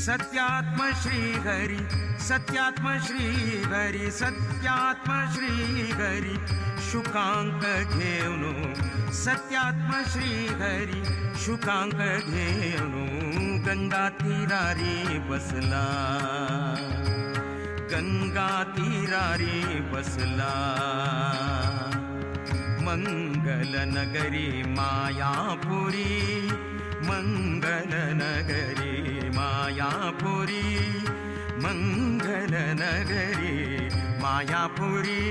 सत्यात्म श्रीहरी सत्यात्म श्रीहरी सत्यात्म श्रीहरी शुकांक घेऊन सत्यात्म श्रीहरी शुकांक घेऊन गंगा तीरारी बसला गंगा तीरारी बसला। मंगल नगरी मायापुरी मंगल नगरी मायापुरी मंगल नगरी मायापुरी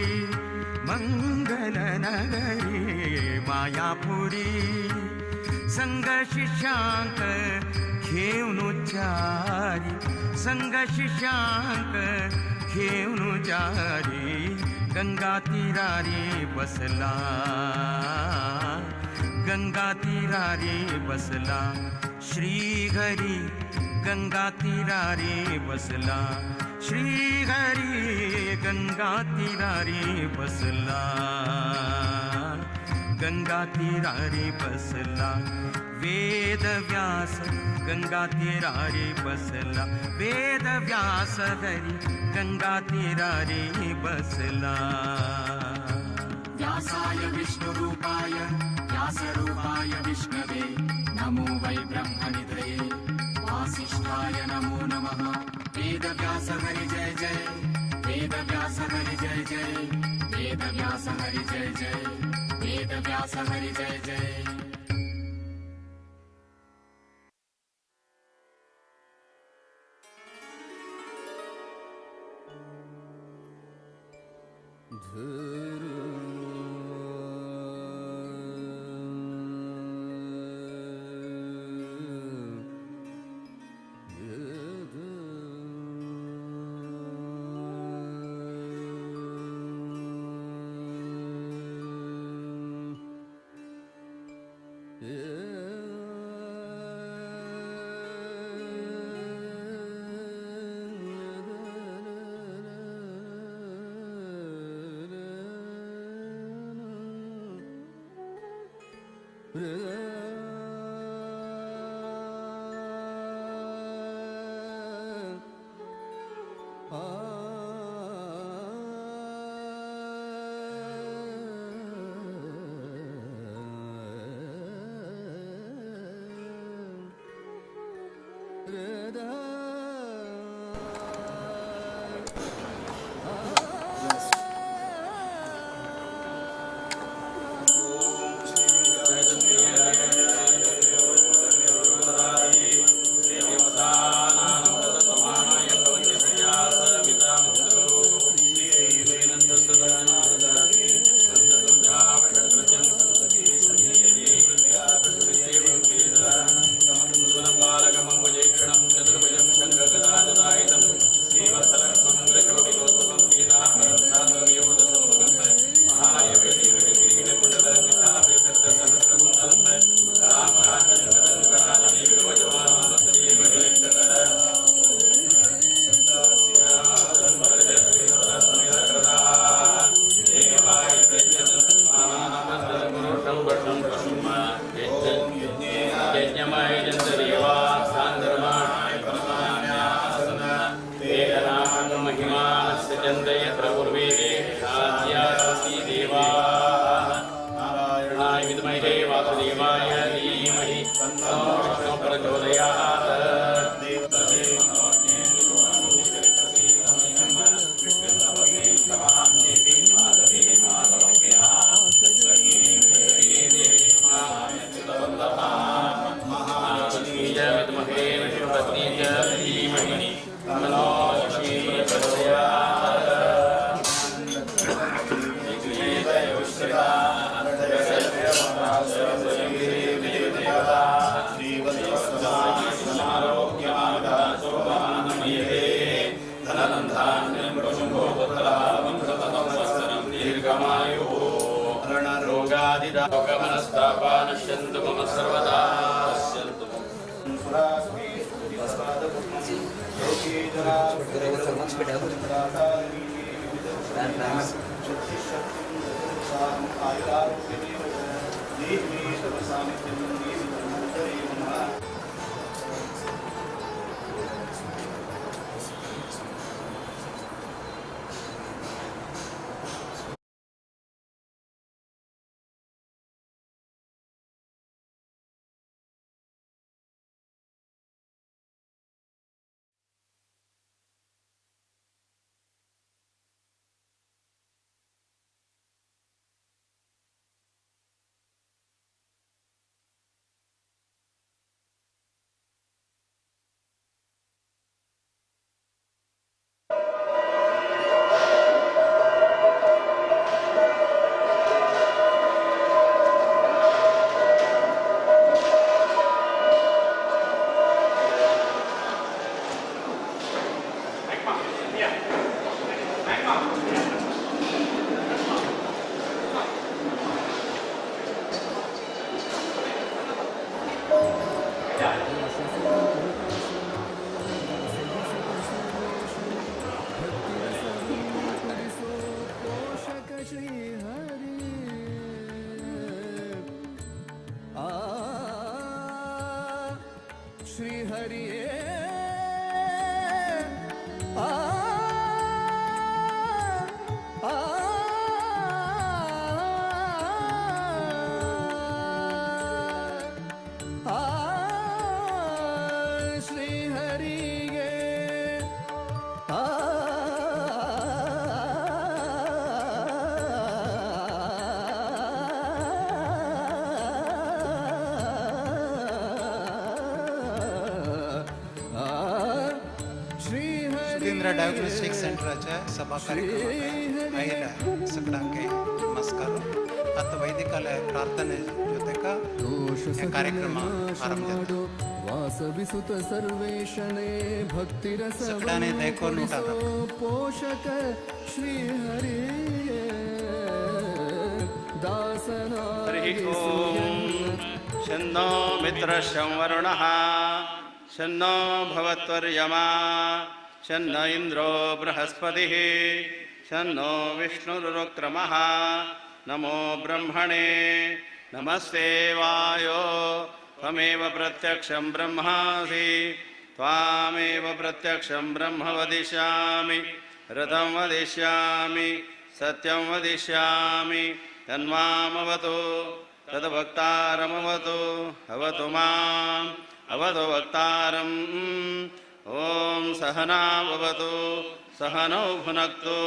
मंगल नगरी मायापुरी संग शिष्यांक घेऊन चारी संग शिष्यांक घेऊन चारी गंगा तीरारी बसला गंगा तीरारी बसला श्रीहरी गंगा तीरारी बसला श्रीहरी गंगा तीरारी बसला गंगा तीरारी बसला वेद व्यास गंगा तीरारी बसला वेद व्यास हरी गंगा तीरारी बसला। व्यासाय विष्णुरूपाय व्यासरूपाय विष्णवे नमो वै ब्रह्मनिधये वासिष्ठाय नमो नमः। वेद व्यास हरि जय जय वेद व्यास हरि जय जय वेद व्यास हरि जय जय वेद व्यास हरि जय जय। Sudhindra diagnostic सेंटराच्या सभा कार्यक्रमाक आयिल्ल्या सगळ्यांक नमस्कार. आतां वैदिकालय प्रार्थने जोतेका हे कार्यक्रम आरंभ जाता. वासविसुत सर्वेशने भक्तिरस सगळ्यांनी देखून उठात. पोषक श्री हरि दासना हरि ओम. शन्नो मित्रशं वरुणः शन्नो भवत्वर्यमा शन्न इंद्रो बृहस्पतिः शन्नो विष्णुरुक्रमः. नमो ब्रह्मणे नमस्ते वायो त्वमेव प्रत्यक्षं ब्रह्मासि त्वामेव प्रत्यक्षं ब्रह्म वदिष्यामि ऋतं वदिष्यामि सत्यं वदिष्यामि तन्मामवतु तद्वक्तारमवतु अवतु माम् अवतु वक्तारम्. ॐ सहना भवतु सहनौ भुनक्तु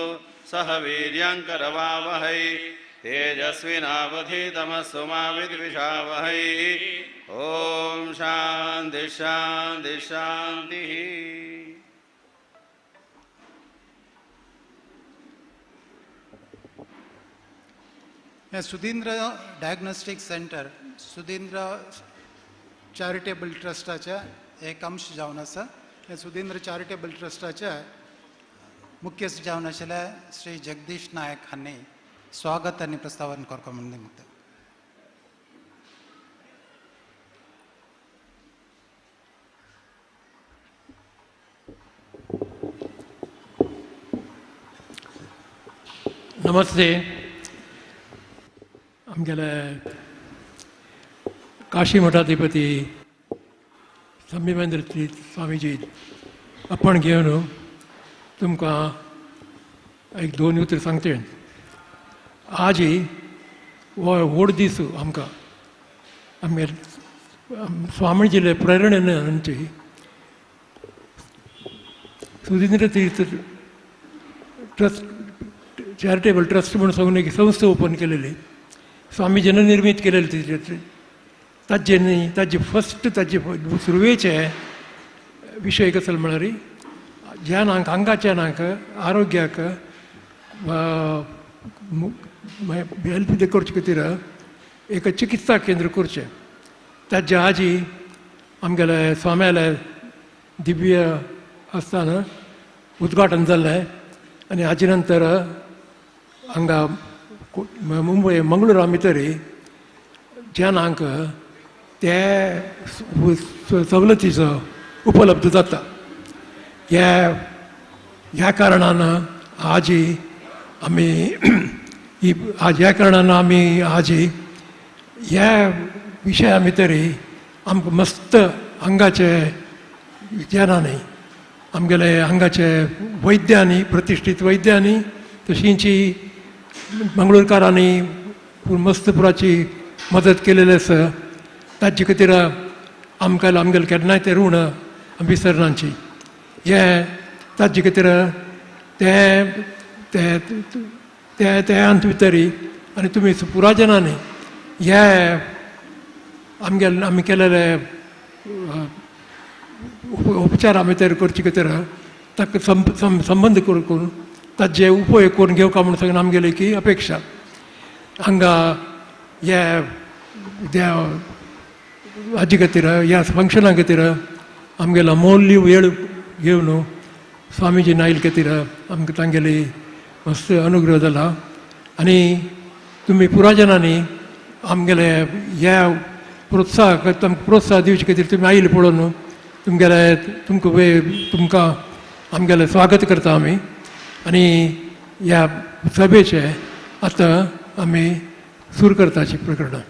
सह वीर्यङ्करवावहै तेजस्विनावधीतमस्तु मा विद्विषावहै. ॐ शान्ति शान्ति शान्तिः. Sudhindra diagnostic centre Sudhindra charitable ट्रस्टाचे एक अंश जावन आसा. हे सुधींद्र चॅरिटेबल ट्रस्टाचे मुख्यस्थ जावन आशिल्ले श्री जगदीश नायक हांणी स्वागत आनी प्रस्तावन करपा म्हूण निमता. नमस्ते. आमगेले काशी मठाधिपती संयमेंद्र स्वामीजी आपण घेवन तुमकां एक दोन उतर सांगते. आजी हो व्हड दीस आमकां आमगे स्वामीजीले प्रेरणेन आमची सुधींद्र तीर्थ ट्रस्ट चॅरिटेबल ट्रस्ट म्हणून सांगून एक संस्था ओपन केलेली स्वामीजीन निर्मीत केलेली ती. ताजे न्ही ताजे फस्ट ताजे सुरवेचे विशय कसलो म्हळ्यार ज्ञानाक आंगाच्या नाक आरोग्याक हेल्प करचे खातीर एक चिकित्सा केंद्र करचें. ताजे आजी आमगेले स्वाम्याले दिव्य आसतना उद्घाटन जाल्लें आनी हाजे नंतर हांगा मुंबय मंगळुरा भितर जनांक ते सवलतीचो उपलब्ध जाता. ह्या कारणान आजी आमी ह्या कारणान आमी आजी ह्या विशया भितर आमकां मस्त हांगाचे जनांनी आमगेले हांगाचे वैद्यांनी प्रतिश्ठीत वैद्यांनी तशींची मंगळूरकारांनी मस्त पुराची मदत केलेली आसा. ताजे खातीर आमकां आमगेले केन्नाय तें ऋण आमी विसरनाची. हें ताजे खातीर तें तें तें अंत भितर आनी तुमी पुरा जनांनी हे आमगेले आमी केलेले उपचार आमी तयार करचे खातीर ताका संबंद करून ताजे उपयोग करून घेवका म्हूण सगळें आमगेली की अपेक्षा. हांगा हे हाजे खातीर ह्या फंक्शना खातीर आमगेलो अमूल्य वेळ घेवन स्वामीजी नायल खातीर आमकां तांगेली मस्त अनुग्रह जाला आनी तुमी पुराजनांनी आमगेले ह्या प्रोत्साहक तुमकां प्रोत्साह दिवचे खातीर तुमी आयले पळोवन तुमगेले तुमकां तुमकां आमगेलें स्वागत करता आमी. आनी ह्या सभेचें आतां आमी सुरू करताची प्रकरणां.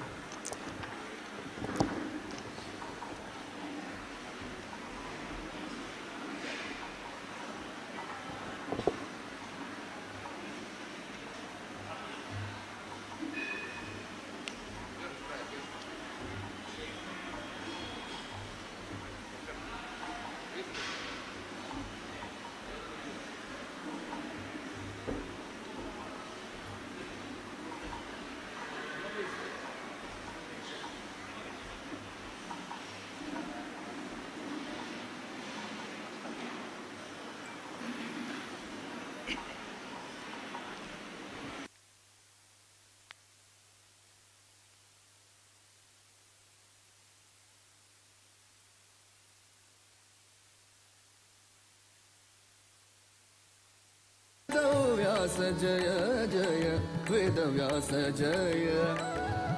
व्यास जय जय वेदव्यास जय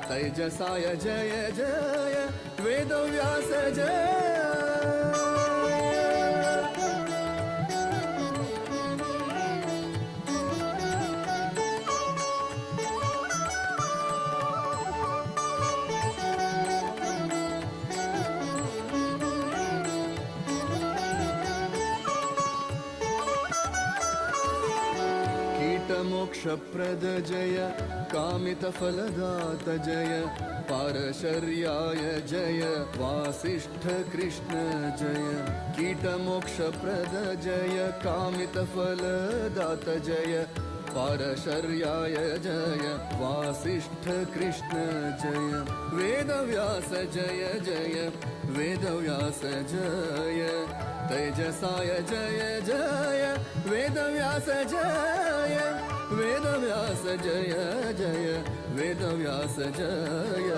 तैजसाय जय जय वेदव्यास जय. मोक्षप्रद जय कामितफलदात जय पारशर्याय जय वासिष्ठ कृष्ण जय. कीटमोक्षप्रद जय कामितफलदात जय पारशर्याय जय वासिष्ठ कृष्ण जय. वेदव्यास जय जय वेदव्यास जय तैजसाय जय जय वेदव्यास जय वेदव्यास जय जय वेदव्यास जय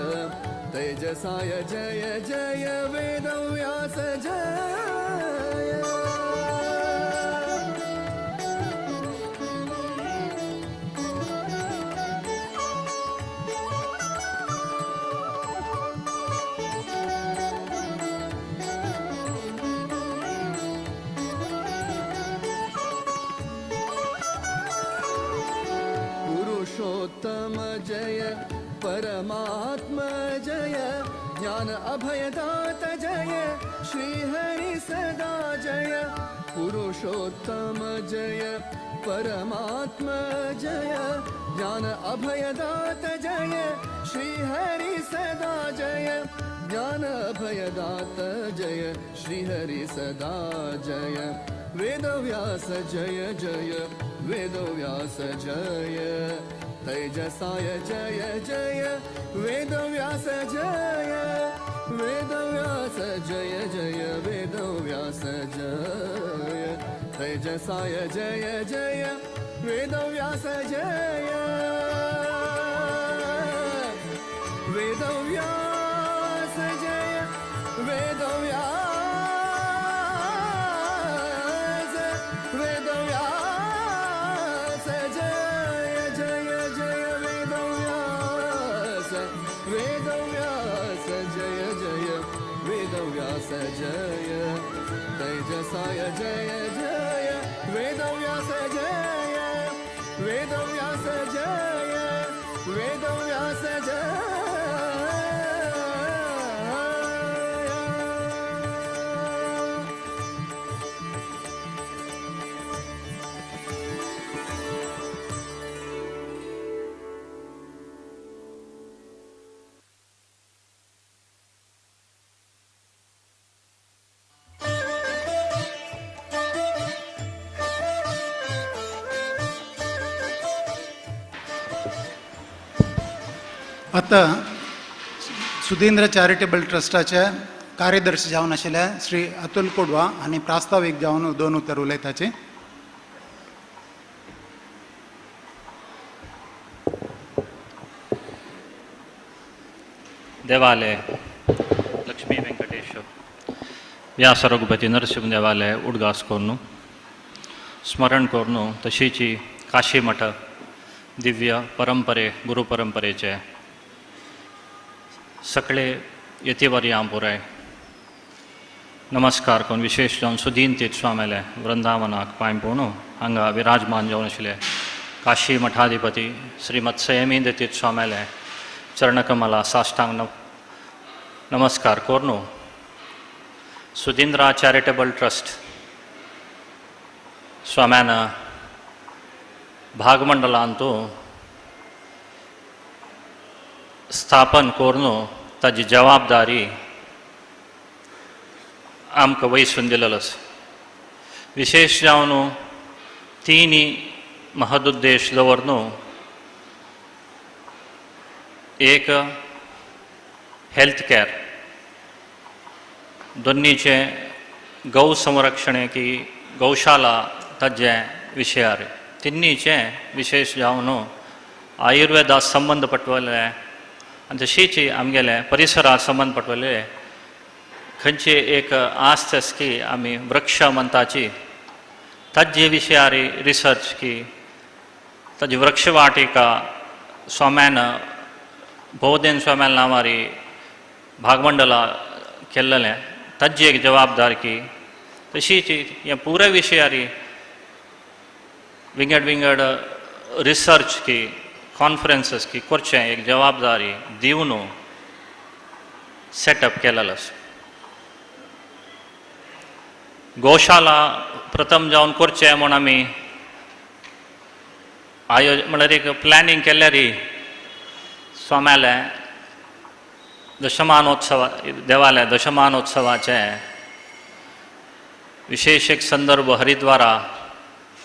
तैजसाय जय जय वेदव्यास जय. पुरुषोत्तम जय परमात्मा जय ज्ञान अभयदात जय श्री हरि सदा जय. पुरुषोत्तम जय परमात्मा जय ज्ञान अभयदात जय श्री हरि सदा जय. ज्ञान अभयदात जय श्री हरि सदा जय. वेदव्यास जय जय वेदव्यास जय तैजसाय जय जय वेदव्यास जय वेदव्यास जय जय वेदव्यास जय तैजसाय जय जय वेदव्यास जय वेदव्यास जय वेदव्यास वेदव्यास जय जय जय वेदव्यास वेदव्यास जय जय वेदव्यास जय तैजसाय जय जय वेदव्यास जय वेदव्यास जय वेदव्यास जय. आतां सुधींद्र चॅरिटेबल ट्रस्टाचे कार्यदर्शी जावन आशिल्ले श्री अतुल कोडवा आनी प्रास्तावीक जावन दोन उतर उलयताचे. देवालय लक्ष्मी वेंकटेश व्यास रघुपती नरसिंह देवालय उडगास करून स्मरण करून तशीची काशी मठ दिव्य परंपरे गुरु परंपरेचे सगळे यतिवर्यां पुराय नमस्कार करून विशेष जावन सुदीन तीर्थ स्वाम्याले वृंदावनाक पांय पळोवन हांगा विराजमान जावन आशिल्ले काशी मठाधिपती श्रीमद संयमेंद्र तीर्थ स्वाम्याले चरणकमला साष्टांग नमस्कार करून सुदींद्रा चॅरिटेबल ट्रस्ट स्वाम्यान भागमंडलांतू स्थापन करून ताजी जबाबदारी आमकां वयसून दिलेलो आसा. विशेष जावन तिनी महदुद्देश दवरन एक हेल्थ केअर, दोन्नीचें गौ संरक्षण की गौशाला ताजे विशयार, तिन्नीचें विशेष जावन आयुर्वेदा संबंद पटवले आनी तशीच आमगेले परिसरा संबंद पटवले खंयची एक आस्त आसा की आमी वृक्ष म्हणटाची ताजे विशयार रिसर्च की ताजी वृक्षवाटिका स्वाम्यान भोवदेन स्वाम्यान नांवारी भागमंडला केल्लेलें ताजी एक जबाबदारकी. तशीच हे पुराय विशयारी विंगड विंगड रिसर्च की कॉन्फरन्सीस की करचें एक जबाबदारी दिवन सेटअप केलेलो आसा. गोशाला प्रथम जावन करचें म्हूण आमी आयोज म्हणल्यार एक प्लॅनिंग केल्यारी स्वाम्यालें दशमानोत्सव देवाले दशमानोत्सवाचें विशेष एक संदर्भ हरिद्वारा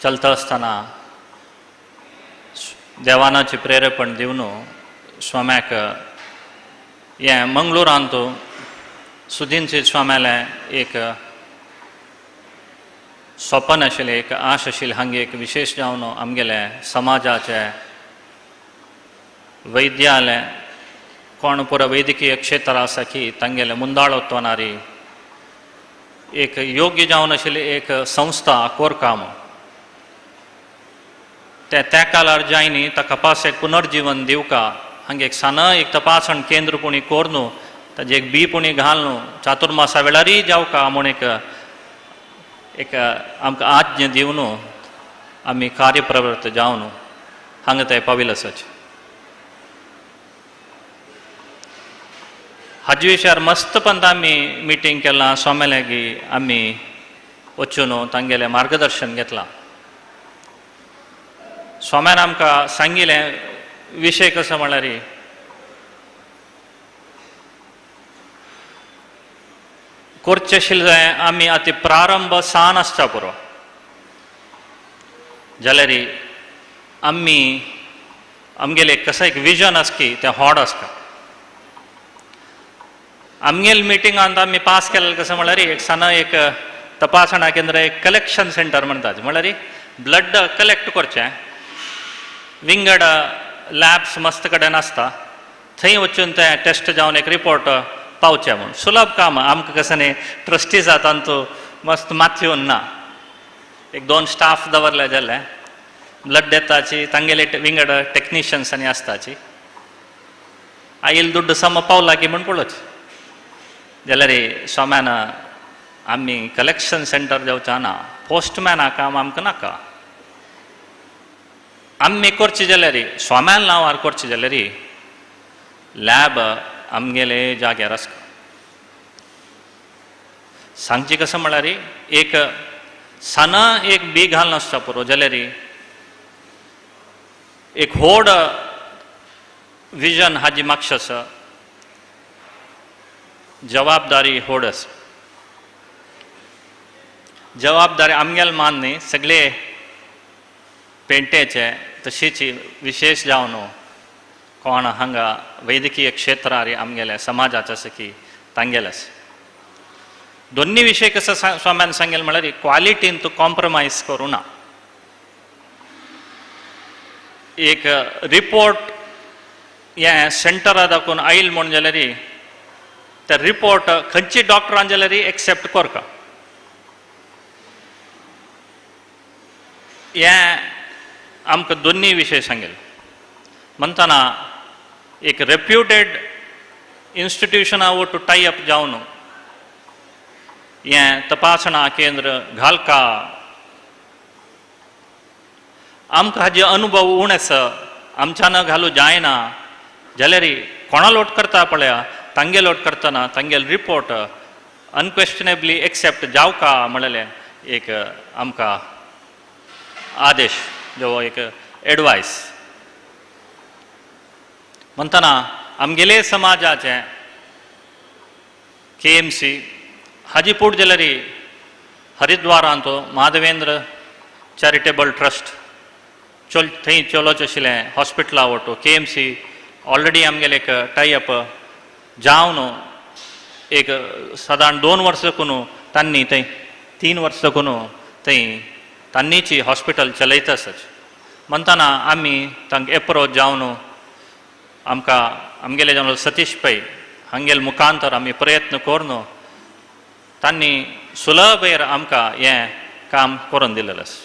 चलता आसतना देवानाची प्रेरेपण दिवन स्वाम्याक हें मंगळुरांत सुदीन स्वाम्यालें एक सपन आशिल्लें, एक आश आशिल्ली हांगे एक विशेष जावन आमगेले समाजाचे वैद्यालें कोण पुरो वैद्यकीय क्षेत्र आसा की तांगेलें मुंदाळोत्वनारी एक योग्य जावन आशिल्ली एक संस्था कोरकाम ते त्या काळार जायनी ताका पास एक पुनर्जीवन दिवका हांगे एक सान एक तपासण केंद्र पुणी कोरनू ताजें एक बी पुणी घालनू चातुर्मासा वेळारय जावका म्हूण एक एक आमकां आज्ञा दिवन आमी कार्यप्रवृत्त जावन हांगा ते पाविल्ले आसाचे. हाजे विशयार मस्त पंत आमी मिटींग केलां, स्वामी लागीं आमी वचून तांगेलें मार्गदर्शन घेतलां. स्वाम्यान आमकां सांगिल्लें विशय कसो म्हणल्यार करचें आशिल्लें जाय आमी आतां प्रारंभ सान आसता पुरो जाल्यार आमी आमगेलें कसो एक विजन आसा की तें व्हड आसता. आमगेले मिटिंगांत आमी पास केल्लें कसो म्हणल्यार एक सान एक तपासणा केंद्र एक कलेक्शन सेंटर म्हणटात, म्हणल्यार ब्लड कलेक्ट करचें विंगड लॅब्स मस्त कडेन आसता थंय वचून तें टेस्ट जावन एक रिपोर्ट पावचें म्हूण सुलभ काम. आमकां कसं न्ही ट्रस्टी जाता मस्त माथ्यो ना, एक दोन स्टाफ दवरले जाल्यार ब्लड डेथाची तांगेले विंगड टॅक्निशियन्स आनी आसताची आयल दुड्ड सम पावला की म्हूण पळोवचें. जाल्यार स्वाम्यान आमी कलेक्शन सेंटर जावचें ना, पोस्टमॅना काम आमकां नाका, आमी करचें जाल्यार स्वाम्यान नांवार करचें जाल्यार लॅब आमगेले जाग्यार आसता. सांगचें कसं म्हणल्यार एक साना एक बी घालून आसता पुरो जाल्यार एक व्हड विजन हाजी मागशें आसा, जबाबदारी व्हड आसा. जबाबदारी आमगेले मान न्ही सगळे पेंटेचे तशीच विशेष जावन कोण हांगा वैद्यकीय क्षेत्रार आमगेले समाजाचे आसा की तांगेले आसा. दोन्ही विशय कसो स्वाम्यान सांगेल म्हणल्यार क्वालिटीन तूं कॉम्प्रोमायज करूं ना. एक रिपोर्ट हें सेंटरा दाखोवन आयल म्हूण जाल्यार ते रिपोर्ट खंयची डॉक्टरान जाल्यार एक्सेप्ट करता. हें आमकां दोन्ही विशय सांगेल म्हणटना एक रेप्युटेड इन्स्टिट्युशना वटू टाय अप जावन हें तपासणा केंद्र घालका. आमकां हाजे अनुभव उण आसा, आमच्यान घालू जायना जाल्यार कोणा लोट करता पळया, तांगे लोट करतना तांगेले रिपोर्ट अनक्वेस्टनेबली एक्सेप्ट जावका म्हणलें एक आमकां आदेश जो एक एडवायस. म्हणटना आमगेले समाजाचें के एम सी हाजी पूट जाल्यार हरिद्वारांत माधवेंद्र चॅरिटेबल ट्रस्ट चल थंय चलोच आशिल्लें हॉस्पिटला वटू के एम सी ऑलरेडी आमगेले एक टाय अप जावन एक सादारण 2 वर्सां देखून तांणी थंय 3 वर्सां देखून थंय तांणीची हॉस्पिटल चलयता आसात. म्हणटना आमी तांकां एप्रोच जावन आमकां आमगेले जावन सतीश पै हांगेले मुखांतर आमी प्रयत्न करून तांणी सुलभेर आमकां हें काम करून दिलेलें आसा.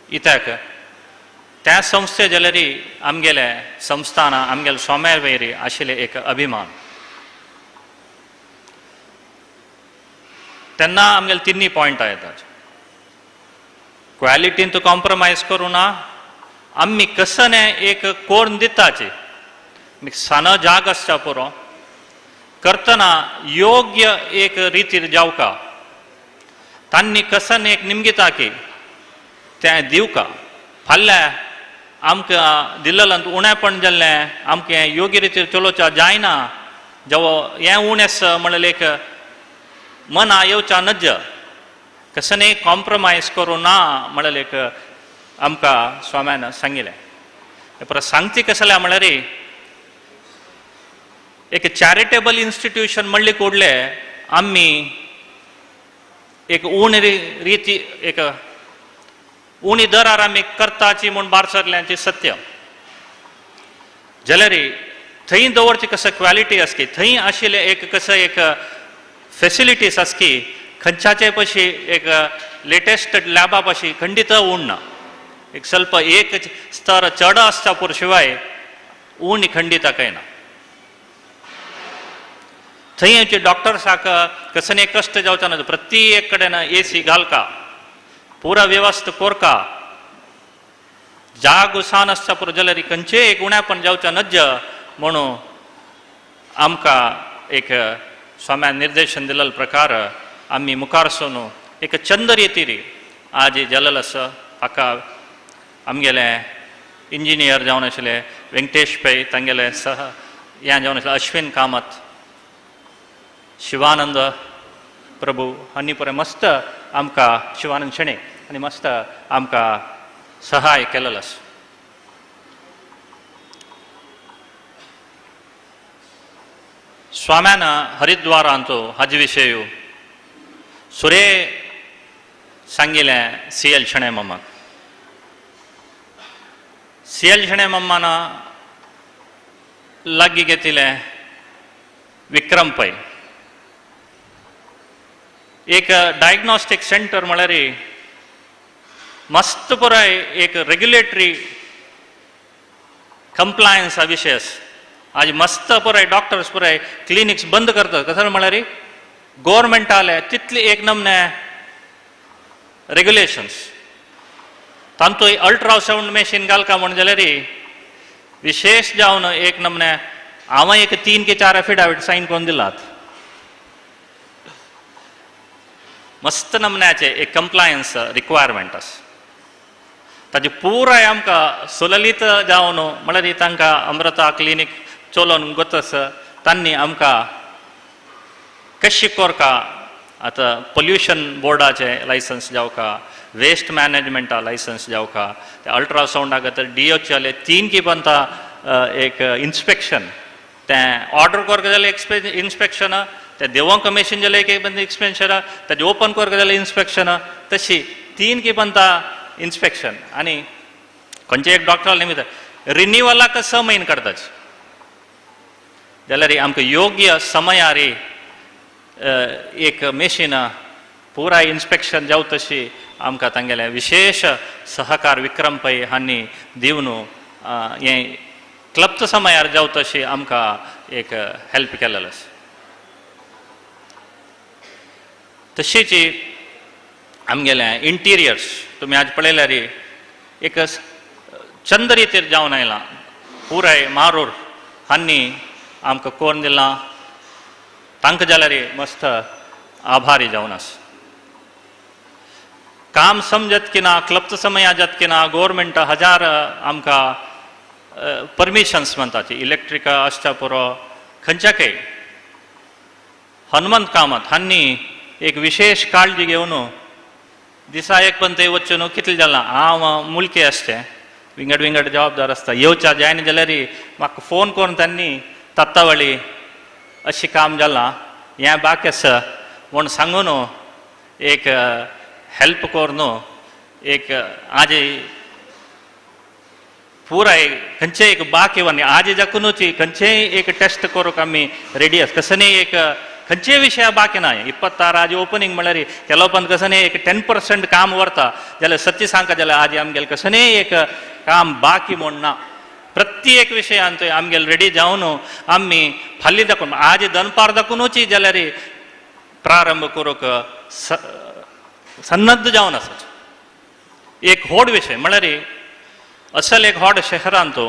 कित्याक त्या संस्थे जाल्यार आमगेले संस्थानां आमगेले स्वाम्या वयर आशिल्ले एक अभिमान. तेन्ना आमगेले तिन्ही पॉयंट येतात. क्वॉलिटीन तूं कॉम्प्रोमायज करूं ना, आमी कसने एक कोर्ण दिताची सान जाग आसच्या पुरो करतना योग्य एक रितीर जावका, तांणी कसन एक निमगिता की तें दिवका. फाल्यां आमकां दिल्लें उणेपण जाल्लें आमकां योग्य रितीर चलोवच्या जायना, जवो हें उणें आसा म्हणल्यार एक मना येवच्या नज कसने कॉम्प्रोमायज करूं ना म्हणल्यार एक आमकां स्वाम्यान सांगिल्लें. परत सांगती कसलें म्हणल्यार एक चॅरिटेबल इन्स्टिट्यूशन म्हणले कोडले आमी एक उणी रिती एक उणी दरार आमी करताची म्हूण भार सरल्यांची सत्य जाल्यार थंय दवरची कसं क्वॉलिटी आसकी, थंय आशिल्ले एक कसं एक फेसिलिटीज आसकी खंयच्याचे पशी एक लेटेस्ट लॅबा पशी खंडीत उणना, एक स्वल्प एक स्तर चड आसता पुर शिवाय उणी खंडीत काय ना. थंय आमचे डॉक्टर्साक कसने कश्ट जावचे ना, प्रत्येक कडेन ए सी घालका, पुरा व्यवस्था कोरका, जाग सान आसता पुरो जाल्यार खंयचेय एक उणेपण जावचें नज्ज म्हणून आमकां एक स्वाम्यान निर्देशन दिल्लो प्रकार आमी मुखार सोनू एक चंद रितीर आज जालेलो आसा. हाका आमगेले इंजिनियर जावन आशिल्ले वेंकटेश पै, तांगेले सह हें जावन आशिल्ले अश्विन कामत, शिवानंद प्रभू आनी पुराय मस्त आमकां शिवानंद शेणे आनी मस्त आमकां सहाय केलेलो आसा. स्वाम्यान हरिद्वारांतो हाजे विशय सुरे सांगिल्लें सी एल शेणै मम्माक. सी एल शेणै मम्मान लागीं घेतिल्लें विक्रम पै एक डायग्नोस्टीक सेंटर म्हळ्यार मस्त पुराय एक रेग्युलेटरी कंप्लायन्स हा विशय आसा. आज मस्त पुराय डॉक्टर्स पुराय क्लिनिक्स बंद करतात, कसं म्हळ्यार गोवोरमेंट आले तितली एक नमने रेग्युलेशन्स तांतूय अल्ट्रासावंड मॅशीन घालका म्हण जाल्यार विशेश जावन एक नमने हांवें एक 3 की 4 एफिडावीट सायन करून दिलात. मस्त नमन्याचे एक कंप्लायन्स रिक्वायरमेंट आसा. ताजे पुराय आमकां सुललित जावन म्हळ्यार तांकां अमृता क्लिनीक चलोवन गोत आसा, तांणी आमकां कशी कोरका आतां पोल्युशन बोर्डाचें लायसन्स जावका, वेस्ट मॅनेजमेंटा लायसन्स जावका, ते अल्ट्रासावंडा खातीर डी एच आले 3 की पंता एक इन्स्पेक्शन, तें ऑर्डर करका जाल्यार इन्स्पेक्शन, तें देवोंक मॅशीन जाल्यार एक इन्स्पेक्शन, ताजें ओपन करका जाल्यार इन्स्पेक्शन, तशी 3 की पंता इन्स्पेक्शन. आनी खंयचे एक डॉक्टरा निमित्त रिन्युअलाक 6 म्हयने काडटाच जाल्यार आमकां योग्य समयार एक मॅशीन पुराय इन्स्पेक्शन जावं तशी आमकां तांगेलें विशेश सहकार विक्रम पै हांणी दिवन हें क्लब्त समयार जावं तशी आमकां एक हेल्प केलेलें आसा. तशीच आमगेलें इंटिरियर्स तुमी आज पळयल्यार एक चंद रितीर जावन आयलां. पुराय मारूर हांणी आमकां कोन्न दिलां, तांकां जाल्यार मस्त आभारी जावन आसा. काम समजत की ना, क्लबचो समय जात की ना, गोवोरमेंट हजार आमकां परमिशन्स म्हणटात, इलेक्ट्रीक आसता पुरो खंयच्याकय. हनुमंत कामत हांणी एक विशेश काळजी घेवन दिसा एक पण थंय वचून न्हू कितलें जालां, हांव मुलकी आसचें विंगड विंगड जबाबदार आसता, येवच्या जायना जाल्यार म्हाका फोन करून तांणी तत्तावळी अशें काम जालां हें बाकी आसा म्हूण सांगून एक हेल्प करून एक आज पुराय खंयचेय एक बाकी वा आज जाकुनूच खंयचेय एक टेस्ट करूंक आमी रेडी आसा. कसनीय एक खंयचेय विशया बाकी ना. 26 आज ओपनींग म्हणल्यार केलो पण कसनीय एक 10% काम व्हरता जाल्यार सत्य सांगता जाल्यार आज आमगेले कसनीय एक काम बाकी म्हूण ना. प्रत्येक विशयांत आमगेले रेडी जावन आमी फाल्यां दाखून आज दनपार दाखुनूच जाल्यार प्रारंभ करूंक सन्नद्ध जावन आसा. एक व्हड विशय म्हणल्यार असल एक व्हड शहरांत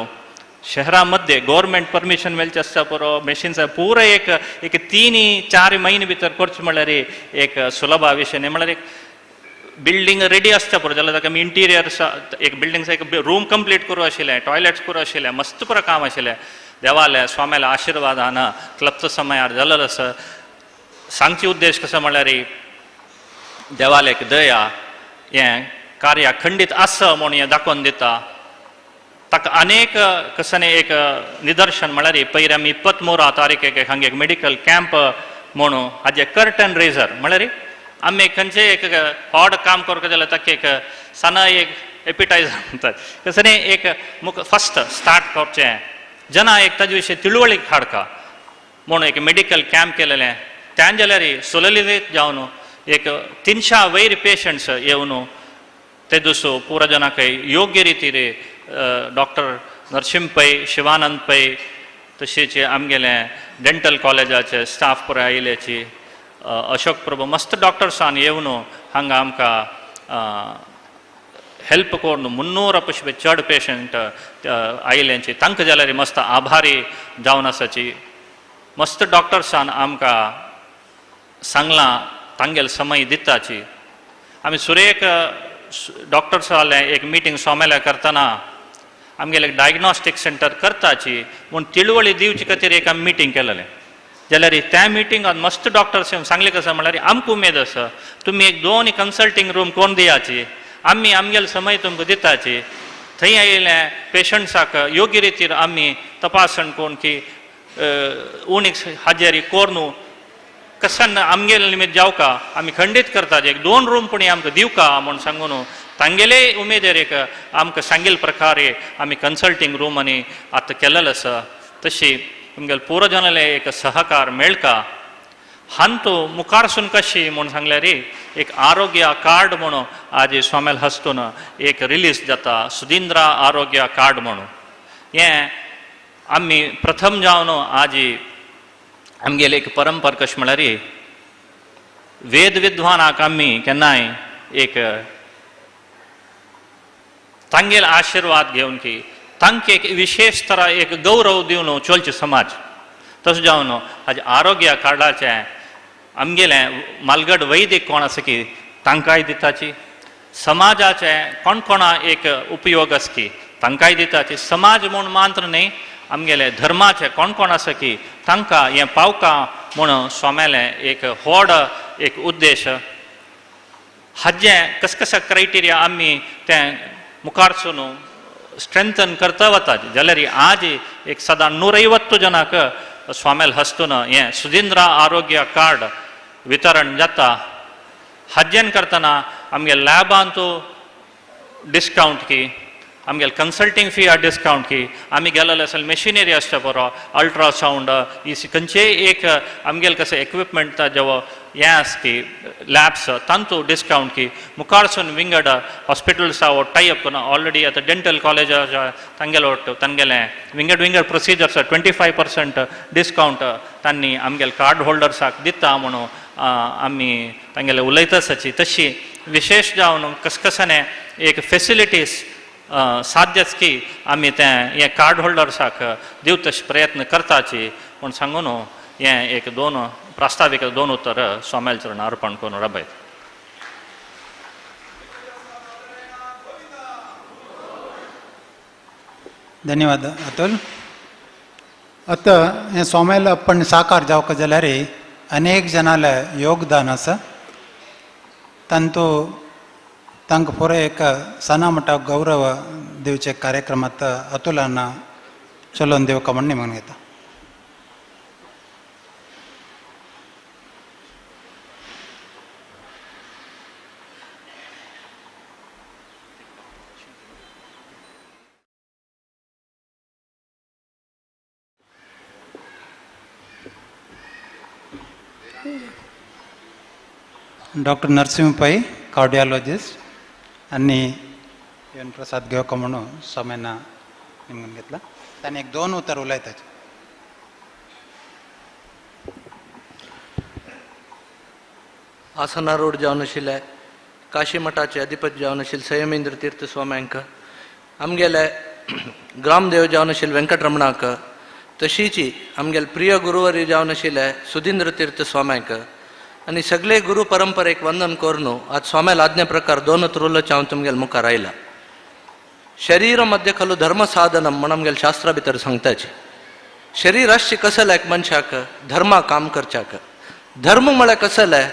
शहरामध्ये गव्हर्मेंट परमिशन मेळचें आसता पुरो मशीन्स पुरो एक एक 3-4 म्हयने भितर करचें म्हणल्यार एक सुलभ विशय न्ही. म्हणल्यार एक बिल्डींग रेडी आसता पुरो जाल्यार ताका आमी इंटिरियर एक बिल्डींग एक रूम कंप्लीट करूं आशिल्लें, टॉयलेट्स करूं आशिल्लें, मस्त पुरो काम आशिल्लें. देवाले स्वाम्याल्या आशिर्वादान क्लबचो समयार जाल्लो आसा. सांगचे उद्देश कसो म्हणल्यार देवालेक दया हें कार्य खंडीत आसा म्हूण हें दाखोवन दिता. ताका अनेक कसने एक निदर्शन म्हणल्यार पयर आमी 23 तारखेक हांगा एक मेडिकल कॅम्प म्हणून हाजे कर्टन रेजर म्हणल्यार आमी खंयचें एक व्हड काम करपाक जाल्यार ताका एक साना एक एपिटायजर म्हणटात, कसने एक मुख फस्ट स्टार्ट करचें जना एक ताजे विशीं तिळवळीक हाडका म्हणून एक मेडिकल कॅम्प केलेलें. त्यान जाल्यार सुललित जावन एक 300 वयर पेशंट्स येवन ते दुसरो पुरा जनाक योग्य रितीर डॉक्टर नरसिंह पै, शिवानंद पै, तशेंच आमगेले डेंटल कॉलेजाचे स्टाफ पुराय आयिल्ल्याची अशोक प्रभू मस्त डॉक्टर्सान येवन हांगा आमकां हेल्प करून 300 पशी चड पेशंट आयिल्ल्यांची तांकां जाल्यार मस्त आभारी जावन आसाची. मस्त डॉक्टर्सान आमकां सांगलां तांगेले समय दिताची. आमी सुरेक डॉक्टर्स जालें एक मिटींग सोमेल्या करतना आमगेले एक डायग्नॉस्टीक सेंटर करताची म्हूण तिळवळी दिवचे खातीर एक आमी मिटींग केलेलें. जाल्यार त्या मिटिंगान मस्त डॉक्टर्स येवन सांगलें कसं म्हणल्यार आमकां उमेद आसा तुमी एक 2 कन्सल्टींग रूम कोण दियाची, आमी आमगेले समय तुमकां दिताची. थंय आयिल्ले पेशंट्साक योग्य रितीर आमी तपासण कोण की उणीक हाजेरी कोरून कसन आमगेले निमित्त जावका आमी खंडीत करता एक 2 रूम पुणी आमकां दिवका म्हूण सांगून तांगेले उमेदीर एक आमकां सांगिल्ले प्रकारे आमी कन्सल्टींग रूम आनी आतां केलेलें आसा. तशी तुमगेले पुरो जनाले एक सहकार मेळका. हांतू मुखारसून कशी म्हूण सांगल्यार एक आरोग्य कार्ड म्हणून आज स्वामेल हस्तून एक रिलीज जाता, सुदिंद्रा आरोग्य कार्ड म्हणून. हें आमी प्रथम जावन आज आमगेले एक परंपरा कशें म्हणल्यार वेद विद्वानाक आमी केन्नाय एक तांगेले आशिर्वाद घेवन की तांकां एक विशेश तरा एक गौरव दिवन चलचे समाज. तशें जावन आज आरोग्य कार्डाचें आमगेलें मालगड वैदीक कोण आसा की तांकांय दिताची, समाजाचें कोण कोणा एक उपयोग आसा की तांकांय दिताची. समाज म्हूण मात्र न्ही आमगेले धर्माचे कोण कोण आसा की तांकां हें पावका म्हूण स्वाम्यालें एक व्हड एक उद्देश. हाजें कस कशें क्रायटेरिया आमी तें मुखारसून स्ट्रेंथन करता वता जाल्यार आज एक सदां 150 जनांक स्वामेल हस्तून हें सुदिंद्रा आरोग्य कार्ड वितरण जाता. हाजेन करतना आमगे लॅबांत डिस्कावंट की आमगेले कन्सल्टींग फी आ डिस्कावंट की आमी गेलेले आसल्यार मशिनरी आसता बरो अल्ट्रासावंड ही खंयचेय एक आमगेले कशें इक्विपमेंट जेवो हें आसा की लॅब्स तांतू डिस्कावंट की मुखारसून विंगड हॉस्पिटल्सा वो टायप करून ऑलरेडी आतां डेंटल कॉलेज तांगेलो तांगेलें विंगड विंगड प्रोसिजर्स 25% डिस्कावंट तांणी आमगेले कार्ड होल्डर्साक दिता म्हणून आमी तांगेले उलयता आसाची. तशी विशेश जावन कसकसाने एक फेसिलिटीज साध्यच की आमी तें हें कार्ड होल्डर्साक दिवत तशें प्रयत्न करताची म्हूण सांगून हें एक दोन प्रास्तावीक दोन उतर स्वाम्याल चरण अर्पण करून राबयत. धन्यवाद अतुल. आतां हें सोमेल आपण साकार जावंक जाल्यार अनेक जनाले योगदान आसा. तांतू तांकां पुरो एक सना म्हणटा गौरव दिवचे कार्यक्रमांत अतुलान चलोवन दिवका म्हण निमून घेता. डॉक्टर नरसिंह पै कार्डियोलॉजिस्ट आनी एन प्रसाद घेवका म्हणून सोमेना निमून घेतला. ताणें एक दोन उतर उलयताचे. आसना रोड जावन आशिल्ले काशी मठाचे अधिपती जावन आशिल्ले संयमेंद्र तीर्थ स्वाम्यांक, आमगेले ग्रामदेव जावन आशिल्ले वेंकटरमणाक, तशीच आमगेले प्रिय गुरुवरी जावन आशिल्ले सुधींद्र तीर्थ स्वाम्यांक आनी सगळे गुरु परंपरेक वंदन करून आज स्वाम्याल आज्ञा प्रकार दोन उलोवचें हांव तुमगेले मुखार आयला. शरीर मध्य खलु धर्म साधनम म्हण आमगेले शास्त्रा भितर सांगताची. शरीर आसचें कसलें एक मनशाक धर्मा काम करच्याक. धर्म म्हळ्यार कसलें?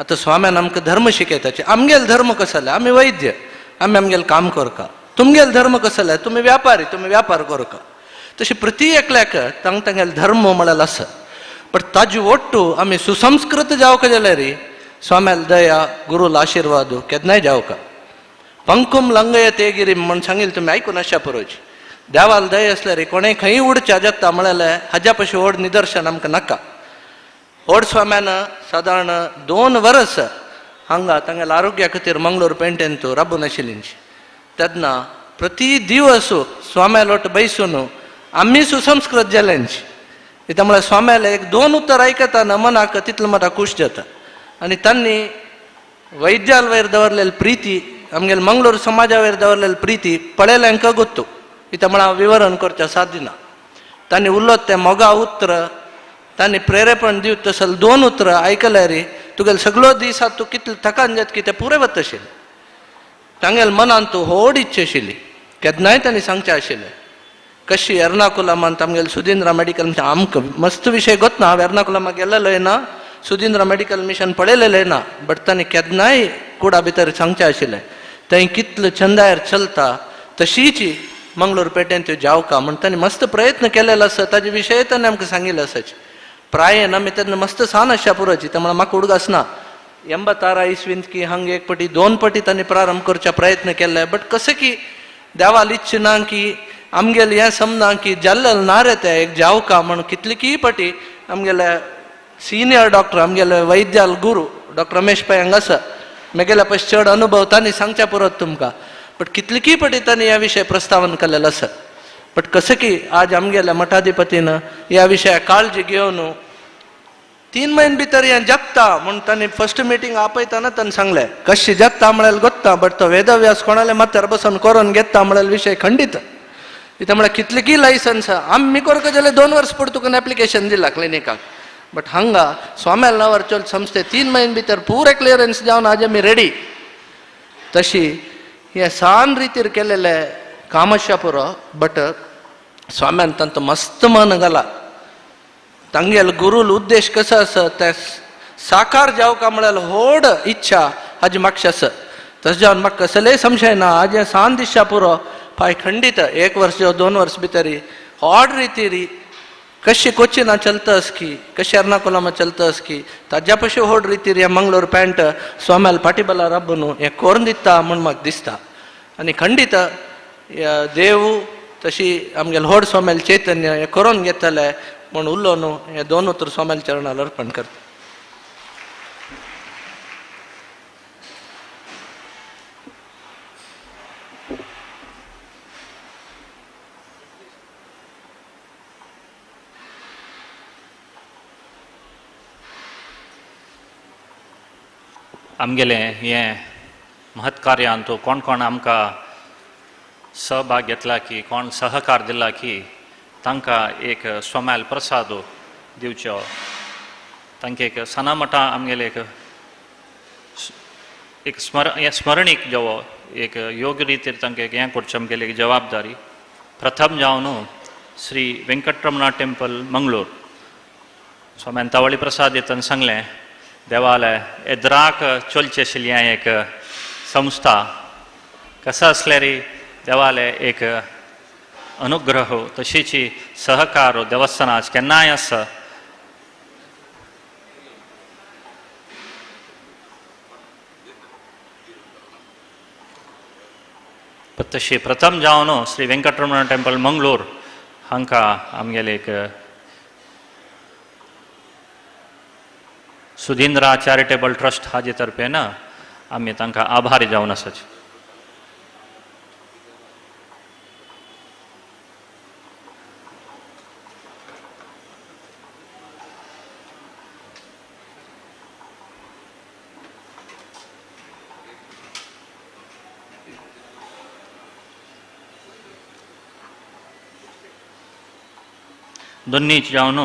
आतां स्वाम्यान आमकां धर्म शिकयताचे. आमगेले धर्म कसले? आमी वैद्य, आमी आमगेले काम करका. तुमगेले धर्म कसले? तुमी व्यापारी, तुमी व्यापार करका. तशें प्रति एकल्याक तांग तांगेले धर्म म्हळ्यार आसा. बट ताजी ಒಟ್ಟು आमी सुसंस्कृत जावका जाल्यार स्वाम्याल दया गुरुल आशिर्वाद केन्नाय जावका. पंकुम लंगय तेगिरी म्हण सांगिल्लें तुमी आयकून आशा पुरोची. देवाल दया आसल्यार कोणें खंय उडच्या जाता म्हळ्यार हाज्या पशी व्हड निदर्शन आमकां नाका. व्हड स्वाम्यान सादारण 2 वर्स हांगा तांगेल्या आरोग्या खातीर मंगळूर पेंटेंत राबून आशिल्लींची. तेन्ना प्रति दिवस स्वाम्या लोट बैसून आमी सुसंस्कृत जाल्यांची. कित्याक म्हळ्यार स्वाम्याले एक दोन उतर आयकतना मनाक तितलो म्हाका खूश जाता. आनी तांणी वैद्याल वयर दवरलेली प्रिती, आमगेले मंगळूर समाजा वयर दवरलेली प्रिती पळयल्यांक गोत्तू. कित्याक म्हळ्यार हांव विवरण करचें साध्य ना. तांणी उलोत तें मोगा उतर, तांणी प्रेरेपण दिवत तसले दोन उतर आयकल्यार तुगेले सगळो दीस तूं कितले थकान जात की तें पुरें वता आशिल्लें. तांगेले मनांत तूं व्हड इच्छा आशिल्ली, केन्नाय तांणी सांगचें आशिल्लें. कशी एर्नाकुलमांत आमगेले सुधींद्र मेडिकल मिशन, आमकां मस्त विशय गोतना, हांव एर्नाकुलमाक गेल्लेलोय ना, सुधींद्र मेडिकल मिशन पळयलेलें ना, बट तांणी केन्नाय कुडा भितर सांगचें आशिल्लें थंय कितले छंदायर चलता तशीच मंगळूर पेटेंत त्यो जावका म्हण तांणी मस्त प्रयत्न केलेलो आसा. ताजे विशय तांणी आमकां सांगिल्लो आसाची. प्रायेन आमी तेन्ना मस्त सान आशा पुरोची, त्या म्हळ्यार म्हाका उडगास ना. 86 इस्वींत की हांगा 1 पटी 2 पटी तांणी प्रारंभ करच्या प्रयत्न केल्ले. बट कशें की देवाल इच्छा ना की आमगेलें हें समजना की जाल्लें ना रे तें एक जावका म्हण कितली की पटी आमगेले सिनियर डॉक्टर, आमगेले वैद्याल गुरू डॉक्टर रमेश पै हांगा आसा, मेगेल्या पयस चड अनुभव तांणी सांगच्या पुरोत तुमकां. बट कितली की पटी तांणी ह्या विशय प्रस्तावन केल्लें आसा. बट कशें की आज आमगेल्या मठाधिपतीन ह्या विशयाक काळजी घेवन 3 म्हयने भितर हें जाता म्हूण तांणी फर्स्ट मिटींग आपयतना तांणी सांगलें. कशें जाता म्हळ्यार गोत्ता, बट तो वेदव्यास कोणाले माथ्यार बसून करून घेता म्हळ्यार विशय खंडीत. कित्याक म्हळ्यार कितले की लायसन्स आमी करका जाल्यार 2 वर्स पड तुका एप्लिकेशन दिलां क्लिनिकाक. बट हांगा स्वाम्याल नांवार चल संस्थे 3 म्हयने भितर पुरे क्लियरन्स जावन आज आमी रेडी. तशी हें सान रितीर केलेलें काम आशा पुरो, बट स्वाम्यान तांचो मस्त मन घाला. तांगेलो गुरूल उद्देश कसो आसा ते साकार जावका म्हळ्यार व्हड इच्छा हाजी मागशी आसा. तशें जावन म्हाका कसलेय संशय ना. आज हें सान दिसच्या पुरो पाय खंडीत 1 वर्स 2 वर्स भितर व्हड रितीर कशी कोचिना चलता की, कशी एर्नाकुलमा चलता की, ताज्या पशी व्हड रितीर हें मंगळूर पॅन्ट स्वाम्याल पाटिबला राबून हें करून दिता म्हूण म्हाका दिसता. आनी खंडीत देव तशी आमगेले व्हड स्वाम्याल चैतन्य हें करून घेतलें म्हूण उलोवन हे दोन उतर स्वाम्याल चरणाल अर्पण करता. आमगेलें हें महत्कार्यांत कोण कोण आमकां सहभाग घेतला की कोण सहकार दिला की तांकां एक सोम्याल प्रसाद दिवचो. तांकां एक सनामठा आमगेले एक एक स्मरणीक जेवो एक योग्य रितीर तांकां एक हें करचें आमगेली एक जबाबदारी. प्रथम जावन श्री वेंकटरमणा टेम्पल मंगळूर स्वाम्यान तावळी प्रसाद दितना सांगलें देवालय एद्राक चलचें आशिल्ली हें एक संस्था कसो आसल्यार देवालय एक अनुग्रह तशीच सहकार देवस्थानाच केन्नाय आसा. तशी प्रथम जावन श्री वेंकटरमण टेम्पल मंगळूर हांकां आमगेले एक सुधींद्रा चॅरिटेबल ट्रस्ट हाजे तर्फेन आमी तांकां आभारी जावन आसाची. दोन्ही जावन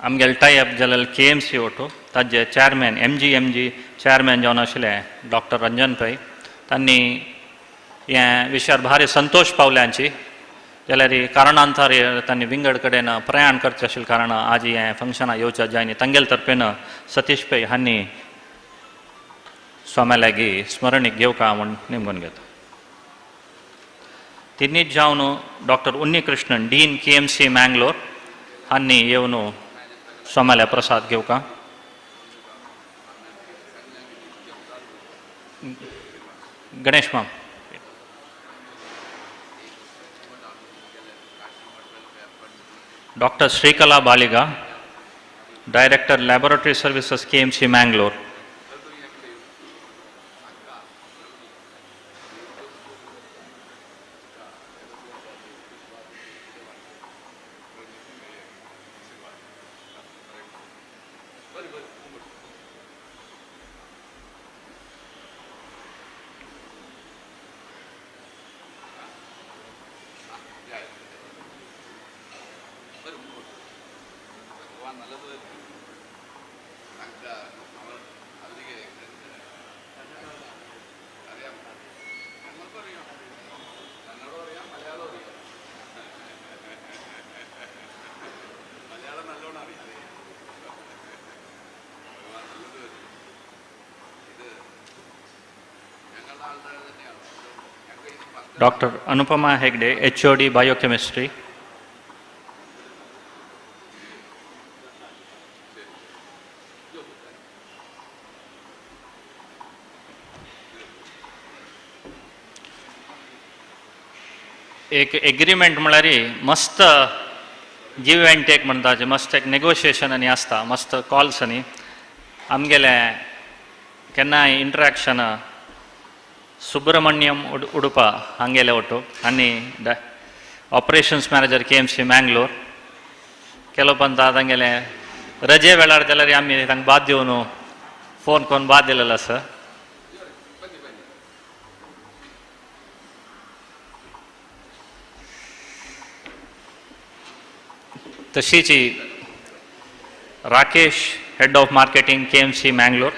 आमगेले टायप जाल्यार के एम सी ओटो ताजे chairman M G M G chairman जावन आशिल्ले डॉक्टर रंजन पै तांणी हें विशयार भारी संतोश पावल्यांची जाल्यार कारणांतर तांणी विंगड कडेन प्रयाण करचें आशिल्लें कारण आज हें फंक्शनां येवचें जायनी तांगेले तर्फेन सतीश पै हांणी स्वाम्या लागीं स्मरणीक घेवका म्हूण नेमून घेता. तिन्हीच जावन doctor Unnikrishnan dean K M C Mangalore हांणी येवन स्वाम्याल्या प्रसाद घेवका. गणेश माम doctor Srikala Baliga director laboratory services K M C Mangalore. Doctor Anupama Hegde H O D biochemistry. एक एग्रीमेंट म्हळ्यार मस्त गिव अँड टेक म्हणटा, मस्त एक नेगोशिएशन आनी आसता, मस्त कॉल्स आनी आमगेले केन्नाय इंटरेक्शन सुब्रमण्यम उडुपा हांगेले ओटो आनी operations manager K M C Mangalore केलो पंता तांगेले रजे वेळार जाल्यार आमी तांकां बाद दिवन फोन करून बाद दिलेलो आसा. तशीच Rakesh head of marketing K M C Mangalore.